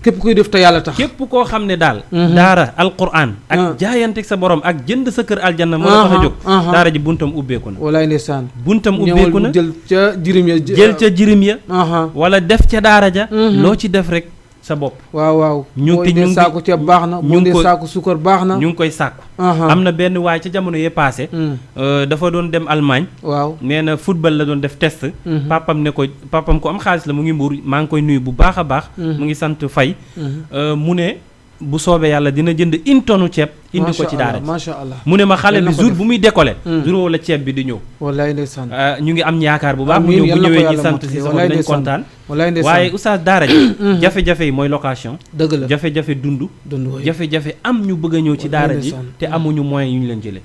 képp kuy def te yàlla tax képp koo xam ne daal daara alquran ak jaayante sa borom ak jënd sa kër aljanna moo la tax a jóg daara ji buntam ubbeeku na walaay ndeysaan buntam ubbeeku na jël ca jirim ya wala def ca daara ja loo ci def rek sa bopp. waaw ñu boo indee saaku ceeb baax na boo indee saaku suukar baax na ñu ngi koy sàkku. am na benn waay ca jamono yee passé dafa doon dem Allemagne. waaw nee na football la doon def test. papam ko am xaalis la mu ngi Mbuur maa ngi koy nuyu bu baax a baax. mu ngi sant Faye. mu ne bu soobee yàlla dina jënd une tonne ceeb. indi ko ci daara ji macha allah mu ne ma xale bi jour bu muy décoller. jour wala ceeb bi di ñëw. wallaay ndeysaan ñu ngi am yaakaar bu baax. mu ñëw bu ñëwee ñu sant si sax dañ kontaan. waaye oustaz daara ji. jafe-jafe yi mooy location. dëgg la jafe-jafe dund. jafe-jafe am ñu bëgg a ñëw ci daara ji. te amuñu moyen yu ñu leen jëlee.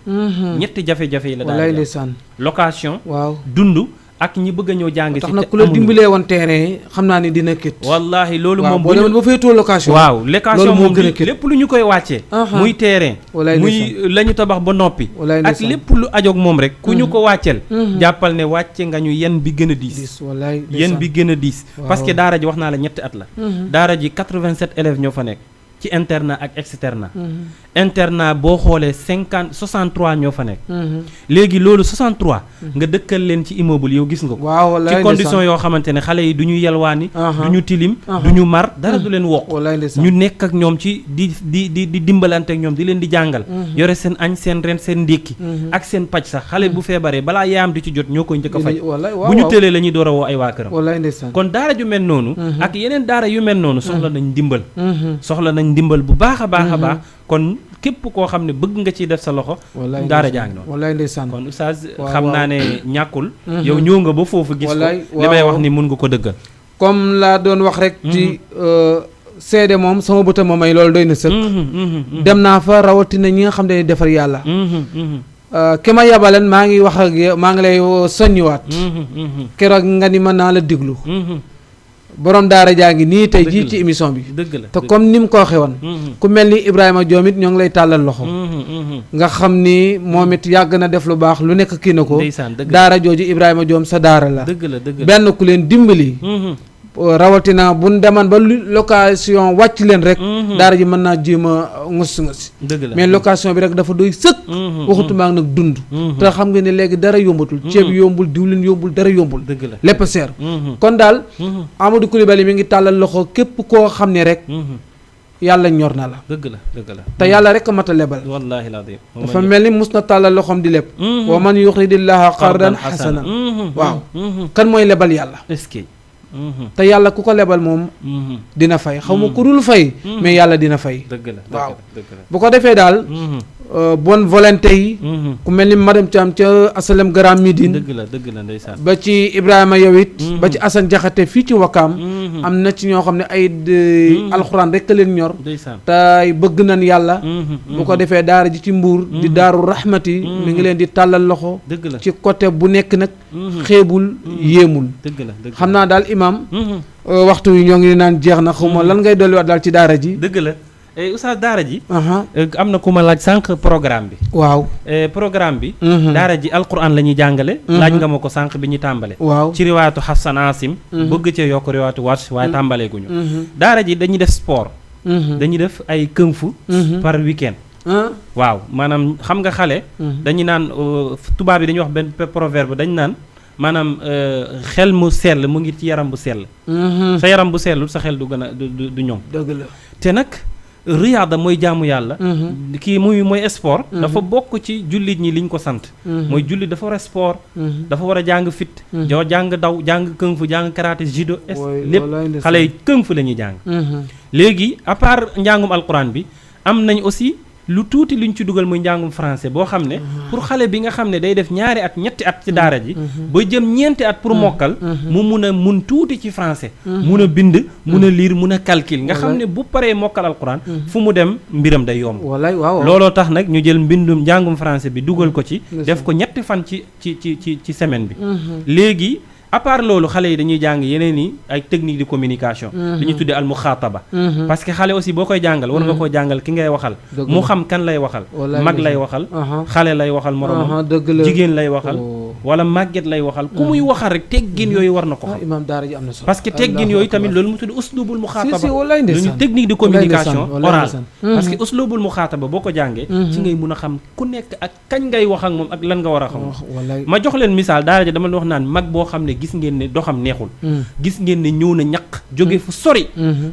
ñetti jafe-jafe yi la daara ji location. waaw dund. ak ñi bëgg a ñëw jàng si tax na ku la dimbalee woon terrain xam naa ni dina kit wallaahi loolu moom boo demoon ba faytoo location waaw location moom lépp lu ñu koy wàccee muy terrain muy la ñu tabax ba noppi ak lépp lu ajoog moom rek ku ñu ko wàcceel jàppal ne wàcce nga ñu yen bi gën a diis yen bi gën a diis parce que daara ji wax naa la ñetti at la daara ji 87 élèves ñoo fa nekk ci internat ak externat internat boo xoolee 63 ñoo fa nekk léegi loolu 63 nga dëkkal leen ci immeuble yow gis nga ko ci condition yoo xamante ne xale yi du ñu yelwaani du ñu tilim du ñu mar dara du leen wokk ñu nekk ak ñoom ci di dimbalante ak ñoom di leen di jàngal yore seen añ seen ren seen ndékki ak seen paj sax xale bu feebaree balaa yaayam di ci jot ñoo koy njëkk a faj bu ñu tëlee la ñuy door a woo ay waa këram kon daara ju mel noonu ak yeneen daara yu mel noonu soxla nañ ndimbal soxla nañ ndimbal bu baax a baax a baax kon képp koo xam ne bëgg nga ciy def sa loxo daara jàng noonu wallaay ndeysaan kon oustaz xam naa ne ñàkkul yow ñëw nga ba foofu gis ko li may wax ni mun nga ko dëggal comme laa doon wax rek ci seede moom sama bëta ma may loolu doy na sëkk dem naa fa rawatina ñi nga xam ne defar yàlla ki ma yabaleen maa ngi wax ak yow maa ngi lay soññiwaat keroog nga ni mën naa la diglu borom daara jaa ngi nii tey jii ci émission bi dëgg la te comme ni mu ko waxee woon ku mel ni Ibrahima Diom it ñoo ngi lay tàllal loxo nga xam ni moom it yàgg na def lu baax lu nekk kii na ko daara jooju Ibrahima Diom sa daara la benn ku leen dimbali rawatina bu ñu deman ba location wàcc leen rek daara ji mën naa jéem a ngus mais location bi rek dafa doy sëkk waxutuma nag dund te xam nga ne léegi dara yombatul ceeb yombul diwlin yombul dara yombul lépp seer kon daal Amadou Coulibaly mi ngi tàllal loxo képp koo xam ne rek yàlla ñor na la dëgg la te yàlla rek a mat a lebal wallaahi la dafa mel ni mus na tàllal loxom di leb wa man yuxridillaha qardan xasanan waaw kan mooy lebal yàlla te yàlla ku ko lebal moom dina fay xaw ma ku dul fay mais yàlla dina fay waaw bu ko defee daal bonne volonté yi ku mel ni madame Thiam ca asalem Grand Médine dëgg la ndeysaan ba ci Ibrahima yow it ba ci Assane Jaxate fii ci Wakaam am na ci ñoo xam ne ay alxuraan rek leen ñor te bëgg nañ yàlla bu ko defee daara ji ci Mbuur di daaru rahmati mi ngi leen di tàllal loxo ci côté bu nekk nag xeebul yéemul xam naa daal imam waxtu wi ñoo ngi naan jeex na xaw ma lan ngay dolliwaat daal ci daara ji dëgg la oustaz daara ji am na ku ma laaj sànq programme bi waaw programme bi daara ji alquran la ñuy jàngale laaj nga ma ko sànq bi ñu tàmbale waaw ci riwaatu Hafsan Asim bëgg cee yokk riwaatu Warsh waaye tàmbalee guñu daara ji dañuy def sport dañuy def ay kung fu par week-end waaw maanaam xam nga xale dañu naan tubaab yi dañuy wax benn proverbe dañu naan maanaam xel mu sell mu ngi ci yaram bu sell sa yaram bu sellul sa xel du gën a du ñoŋ dëgg la te nag riyaada mooy jaamu yàlla kii mooy sport dafa bokk ci jullit ñi liñ ko sant mooy jullit dafa war a sport dafa war a jàng fit jàng daw jàng kung fu jàng karaté judo lépp xale yi kung fu la ñuy jàng léegi à part njàngum alquran bi am nañ aussi lu tuuti luñ ci dugal muy njàngum français boo xam ne pour xale bi nga xam ne day def ñaari at ñetti at ci daara ji ba jëm ñeenti at pour mokkal mu mun tuuti ci français mun a bind mun a lire mun a calcul nga xam ne bu paree mokkal alquran fu mu dem mbiram day yomb looloo tax nag ñu jël mbindum njàngum français bi dugal ko ci def ko ñetti fan ci semaine bi léegi à part loolu xale yi dañuy jàng yeneen yi ay technique de communication dañuy tuddee al muxaataba parce que xale aussi boo koy jàngal war nga koo jàngal ki ngay waxal mu xam kan lay waxal mag lay waxal xale lay waxal moromam jigéen lay waxal wala màgget lay waxal ku muy waxal rek teggin yooyu war na ko xam imaam daara ji am na solo parce que teggin yooyu tamit loolu mu tudd uslubul muxaataba wallaay ndeysaan lu ñu technique de communication orale parce que que uslubul muxaataba boo ko jàngee ci ngay mun a xam ku nekk ak kañ ngay wax ak moom ak lan nga war a xam ma jox leen misaal daara ji dama wax naan mag boo xam ne gis ngeen ne doxam neexul gis ngeen ne ñëw na ñaq jóge fu sori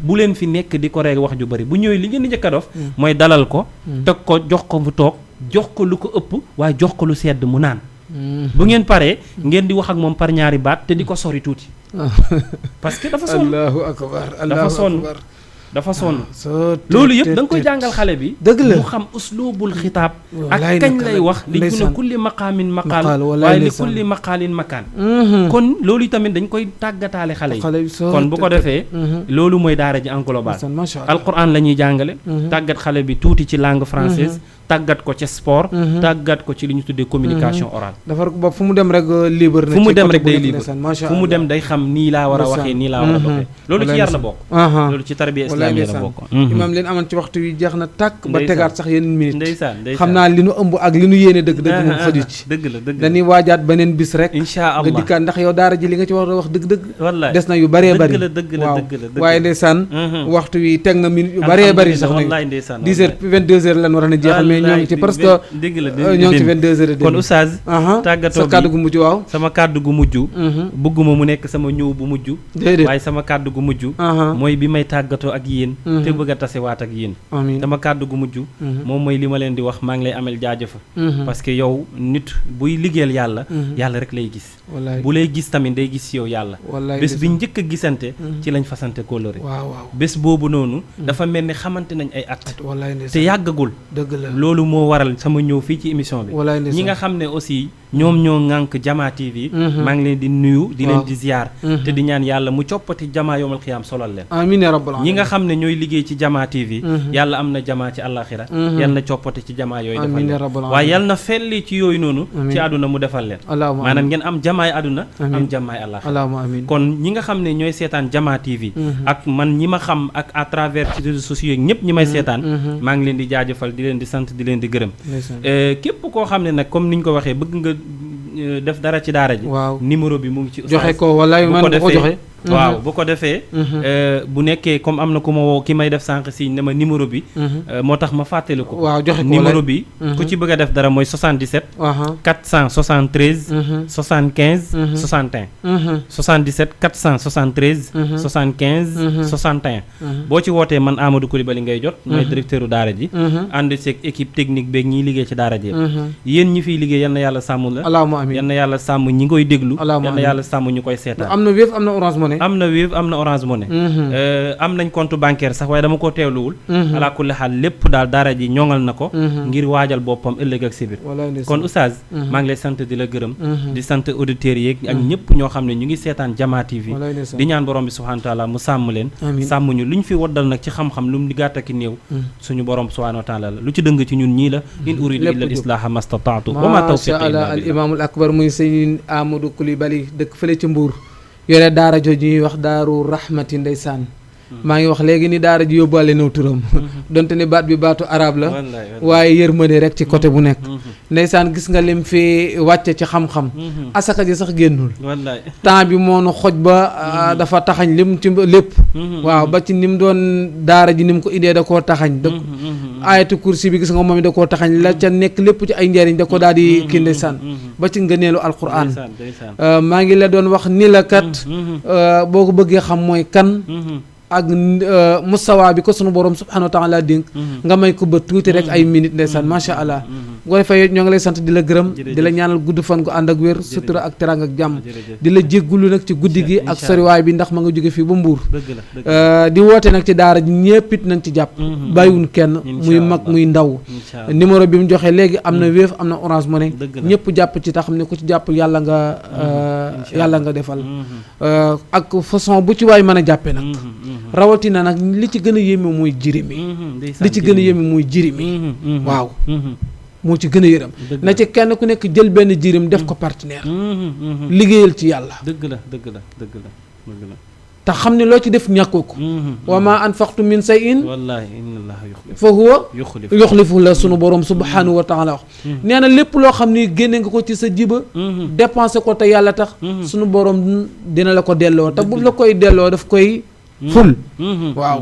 bu leen fi nekk di ko rek wax ju bari bu ñëwee li ngeen di njëkk a dof mooy dalal ko teg ko jox ko mu toog jox ko lu ko ëpp waaye jox ko lu sedd mu naan bu ngeen paree ngeen di wax ak moom par ñaari baat te di ko sori tuuti parce que dafa sonn allahu akbar dafa sonn dafa sonn loolu yëpp da nga koy jàngal xale bi dëgg la mu xam uslubul xitaab ak kañ lay wax li ñu ne kulli maqaamin maqaal waaye li kulli maqaalin makaan kon loolu tamit dañ koy tàggataale xale yi kon bu ko defee loolu mooy daara ji en global alquran la ñuy jàngale tàggat xale bi tuuti ci langue française tàggat ko ci sport tàggat ko ci li ñu tuddee communication orale dafa ba fu mu dem rek libre fu mu dem rek day libre fu mu dem day xam nii laa war a waxee nii laa war a doxee loolu ci yar la bokk loolu ci tarbiya islamiya la bokk imaam leen amoon ci waxtu wi jeex na tàkk ba tegaat sax yeneen minute ndeysaan xam naa li nu ëmb ak li nu yéene dëgg moom xaju ci dëgg la dañuy waajaat beneen bis rek incha allah nga dikkaat ndax yow daara ji li nga ci war a wax dëgg wallaay des na yu bëree bëri waaw waaye ndeysaan waxtu wi teg na minute yu bëree bëri sax nag 10 heures 22 heures lan war a na jeexal mais ñoo ngi ci parce que ñoo ngi ci 22 heures kon oustaz tàggatoo sa kàddu gu mujj waaw sama kàddu gu mujj bëgguma mu nekk sama ñëw bu mujj déedéet waaye sama kàddu gu mujj mooy bi may tàggatoo ak yéen te bëgg a tasewaat ak yéen sama kàddu gu mujj moom mooy li ma leen di wax maa ngi lay amel jaajëfa parce que yow nit buy liggéeyal yàlla yàlla rek lay gis bu lay gis tamit day gis yow yàlla bés bi njëkk a gisante ci lañ fasante kóllëre bés boobu noonu dafa mel ni xamante nañ ay at te yàggagul dëgg la loolu moo waral sama ñëw fii ci émission bi ñi nga xam ne aussi ñoom ñoo ŋànk Jama TV maa ngi leen di nuyu di leen di ziar te di ñaan yàlla mu coppati Jama yawmal xiyaam solal leen amiin yaa rabbal ñi nga xam ne ñooy liggéey ci Jama TV yàlla am na Jama ci àllaaxira yal na coppati ci Jama yooyu defal leen waaye yal na felli ci yooyu noonu ci àdduna mu defal leen maanaam ngeen am jamaay àdduna am jamaay àllaaxira kon ñi nga xam ne ñooy seetaan Jama TV ak man ñi ma xam ak à travers ci réseaux sociaux yi ñëpp ñi may seetaan maa ngi leen di jaajëfal di leen di sant di leen di gërëm képp koo xam ne nag comme niñ ko waxee bëgg nga def dara ci daara ji numéro bi mu ngi ci joxe ko wala man ko joxe waaw bu ko defee bu nekkee comme am na ku ma woo ki may def sànq si ne ma numéro bi moo tax ma fàttali ko waaw joxe ko numéro bi ku ci bëgg a def dara mooy 77 473 75 61 77 473 75 61 boo ci wootee man Amadou Coulibaly ngay jot mooy directeur u daara ji ànd seeg équipe technique beeg ñiy liggéey ci daara ji yéen ñi fiy liggéey yal na yàlla sàmm la yal na yàlla sàmm ñi koy déglu yal na yàlla sàmm ñu koy seetaan am na Wave am na Orange Money am na Wave am na Orange Money am nañ compte bancaire sax waaye dama ko teewluwul ala kulli xaal lépp daal daara ji ñoŋal na ko ngir waajal boppam ëllëg ak sibir kon oustaz maa ngi lay sant di la gërëm di sant auditeurs yeeg ak ñëpp ñoo xam ne ñu ngi seetaan Jama TV di ñaan borom bi subhanahu wa taala mu sàmm leen sàmm ñu lu ñu fi waddal nag ci xam-xam lu mu di gàtt ak néew suñu borom subhanahu wa taala la lu ci dëng ci ñun ñii la in uridu illa al islaha mastataatu wa ma tawfiqi illa billah al imaamul akbar muy sëñ Amadou Coulibaly dëkk fële ci Mbuur yore daara jooju ñuy wax daaru rahmati ndeysaan maa ngi wax léegi ni daara ji yóbbaale naw turam donte ne baat bi baatu arab la waaye yërmande rek ci côté bu nekk ndeysaan gis nga lim fi wàcce ci xam-xam asaka ji sax génnul temps bi moo nu xoj ba dafa taxañ lim ci lépp waaw ba ci ni mu doon daara ji ni mu ko indee da koo taxañ da ayatu kursi bi gis nga moom da koo taxañ la ca nekk lépp ci ay njariñ da ko daal di kii ndeysaan ba ci ngëneelu alquran maa ngi la doon wax ni la kat boo ko bëggee xam mooy kan ak mustawa bi ko sunu borom subhanahu wa taala dénk nga may ko ba tuuti rek ay minutes ndeysaan macha allah bu ko defee ñoo ngi lay sant di la gërëm di la ñaanal gudd fan gu ànd ak wér sutura ak terang ak jàmm di la jéggulu nag ci guddi gi ak soriwaay bi ndax ma nga jóge fii ba Mbuur di woote nag ci daara ji ñépp it nañ ci jàpp bàyyiwun kenn muy mag muy ndaw numéro bi mu joxe léegi am na Wave am na Orange Money ñëpp jàpp ci tax xam ne ku ci jàpp yàlla nga defal ak façon bu ci waay mën a jàppe nag rawatina nag li ci gën a yéeme mooy jirimi li ci gën a yéeme mooy jirimi waaw moo ci gën a yërëm na ci kenn ku nekk jël benn jirim def ko partenaire liggéeyal ci yàlla dëgg la te xam ne loo ci def ñàkkoo ko wa ma anfaqtu min shay'in wallaahi inna allaha fa huwa yuxlifu yuxlifu la sunu borom subhanahu wa taala wax nee na lépp loo xam ni génne nga ko ci sa jiba dépensé ko te yàlla tax sunu borom dina la ko delloo te bu la koy delloo daf koy ful waaw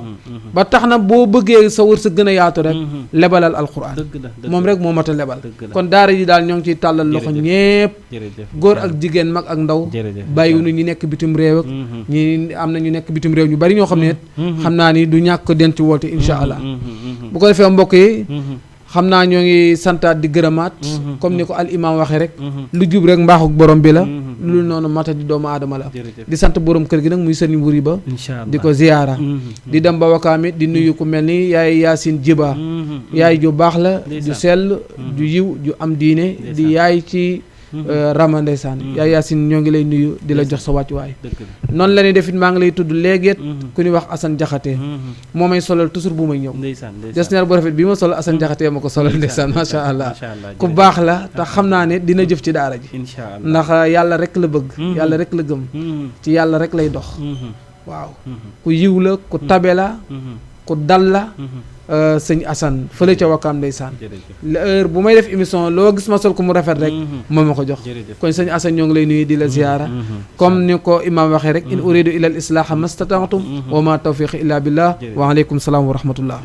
ba tax na boo bëggee sa wër sa gën a yaatu rek lebalal alquran moom rek moo mat a lebal kon daara ji daal ñoo ngi ciy tàllal loxo ñépp góor ak jigéen mag ak ndaw bàyyiwuñu ñi nekk bitim réew ak ñi am na ñu nekk bitim réew ñu bari ñoo xam ne xam naa ni du ñàkk denc woote insha allah bu ko defee mbokk yi xam naa ñoo ngi santaat di gërëmaat comme ni ko al imam waxee rek lu jub rek mbaaxuk borom bi la lu noonu mata di doomu aadama la di sant borom kër gi nag muy sëriñ Wuri Ba di ko ziyaara di dem ba wakaamit di nuyu ku mel ni yaay Yaasin Jiba yaay ju baax la ju sell ju yiw ju am diine di yaay ci Rama ndeysaan yaay Yaasin ñoo ngi lay nuyu di la jox sa wàccuwaay noonu la ñuy defit maa ngi lay tudd léegeet ku ñuy wax Assane Jaxate moo may solal toujours bu may ñëw desneer bu rafet bi ma solal Assane Jaxate ma ko solal ndeysaan macha allah ku baax la te xam naa ne dina jëf ci daara ji ndax yàlla rek la bëgg yàlla rek la gëm ci yàlla rek lay dox waaw ku yiw la ku tabe la ku dal la sëñ Assane fële ca Wakaam ndeysaan heure bu may def émission loo gis ma sol ko mu rafet rek moo ma ko jox kon sëñ Assane ñoo ngi lay nuyu di la ziyaara comme ni ko imam waxee rek in uridu ila al islaha mastata'tum wa ma tawfiqi illa billah wa aleykum salaam wa rahmatullah